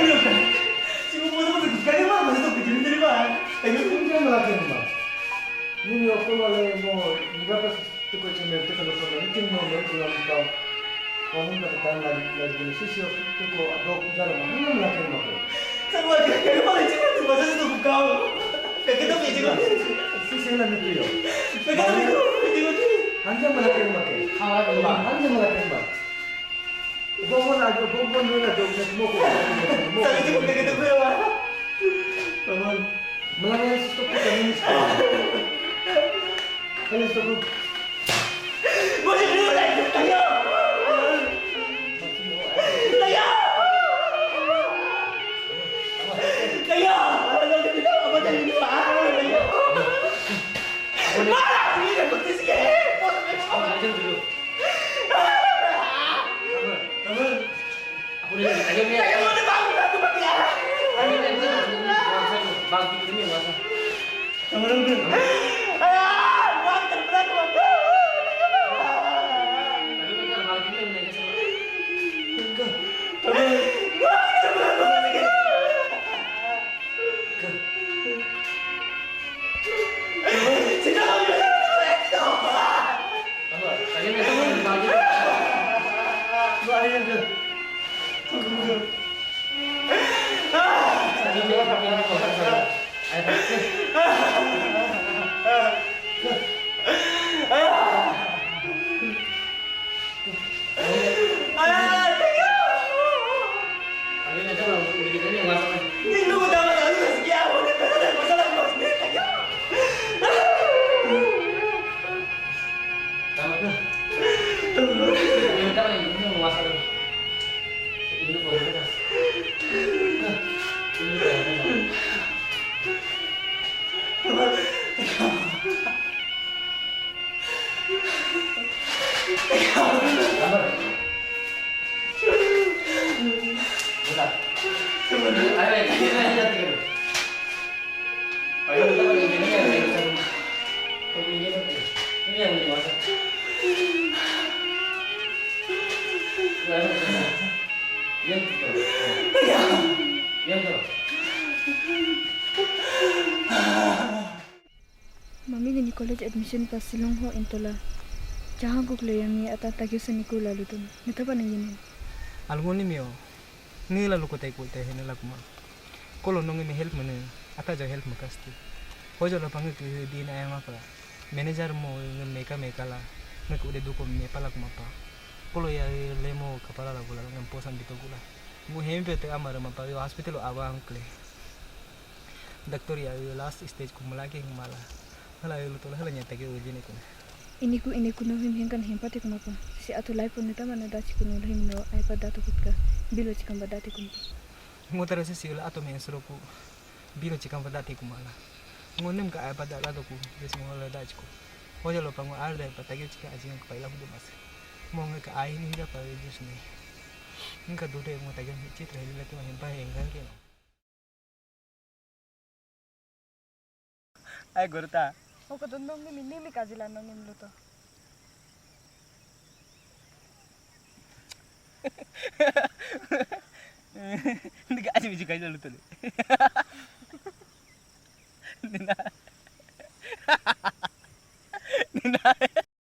Sigo puedo porque buscar más, no estoy pidiendo de más. Tengo que Hindi mo lagi mo. Hindi ako wala mo. Hindi pa tuko sa mga tuko sa mga. Hindi mo mo ko lang pa. Kung hindi ka tan lagi lagi ni sisi ako tuko ado ko dara mo. Hindi mo lagi mo ko. Sa mga kaya mo lang siya sa mga sa tuko ka. Kaya kita may sigo. Sisi lang nito yo. Kaya kita may sigo. Hindi mo lagi mo ko. Ang wala ko ba? Hindi mo lagi mo. Bobo na, bobo na na, bobo na mo ko. Sa akin ko kaya kita ko. Come on. Malaki ang susto ko kanina sa. Ano susto ko? What are you doing? Tayo! Tayo! Tayo! Ano ka dito? Ano ka dito? Ah! Tayo! Mara! Sige na, sige! Sige! Ako na dyan, dulo. Ako na dyan, ayaw niya. Tayo mo na ba ako? Ano ba kaya? Ayaw niya, ayaw niya. Wasa ko. Bakit ko niya, wasa? Tayo mo na ba? Ah! Bakit ka na pala? Ayaw niya, bakit ko niya, wasa? Ayaw niya, ayaw niya. Mami gini college admission pa Shillong ho entola. Jahan kuk le yami ata tagyo sani ku lalu tum. Nita pa nang yini. Algo ni mio. Ni lalu ko tai ko tai hene la kuma. Kolo nongi ni help mene. Ata ja help makasti. Hojo la pangi ki di na ayama pala. Manager mo ngi meka meka la. Ngi ko de duko me pala kuma pa. Kolo ya le mo kapala la gula ngam posan bito gula. Ngu hempe te amara ma pa yo hospital awa ankle. Doctor ya last stage kumala ke mala. Hala yo lutola hala nyata ke ujine kuna. Ini ku ini ku no him him kan him pate kuma pa. Si atu life pun nita mana dachi ku no him no ai pa datu kutka. Bilo chikam ba dati kuma pa. Ngotara se siula ato me sro ku. Bilo chikam ba dati kumala. Ngonem ka ai pa dala do ku. Yes mo la dachi ku. Hoja lo pango ar dai pa tagi chika ajin ka paila hudu mas. Mo nge ka ai ni ja pa jus ni. Nka dude mo tagi chitra hili la tu him pa hengan ke. Ai gorta. Oko to nongi mi nimi kajila nongi mi luto. Ndiga aji mi jikajila luto le. Nina.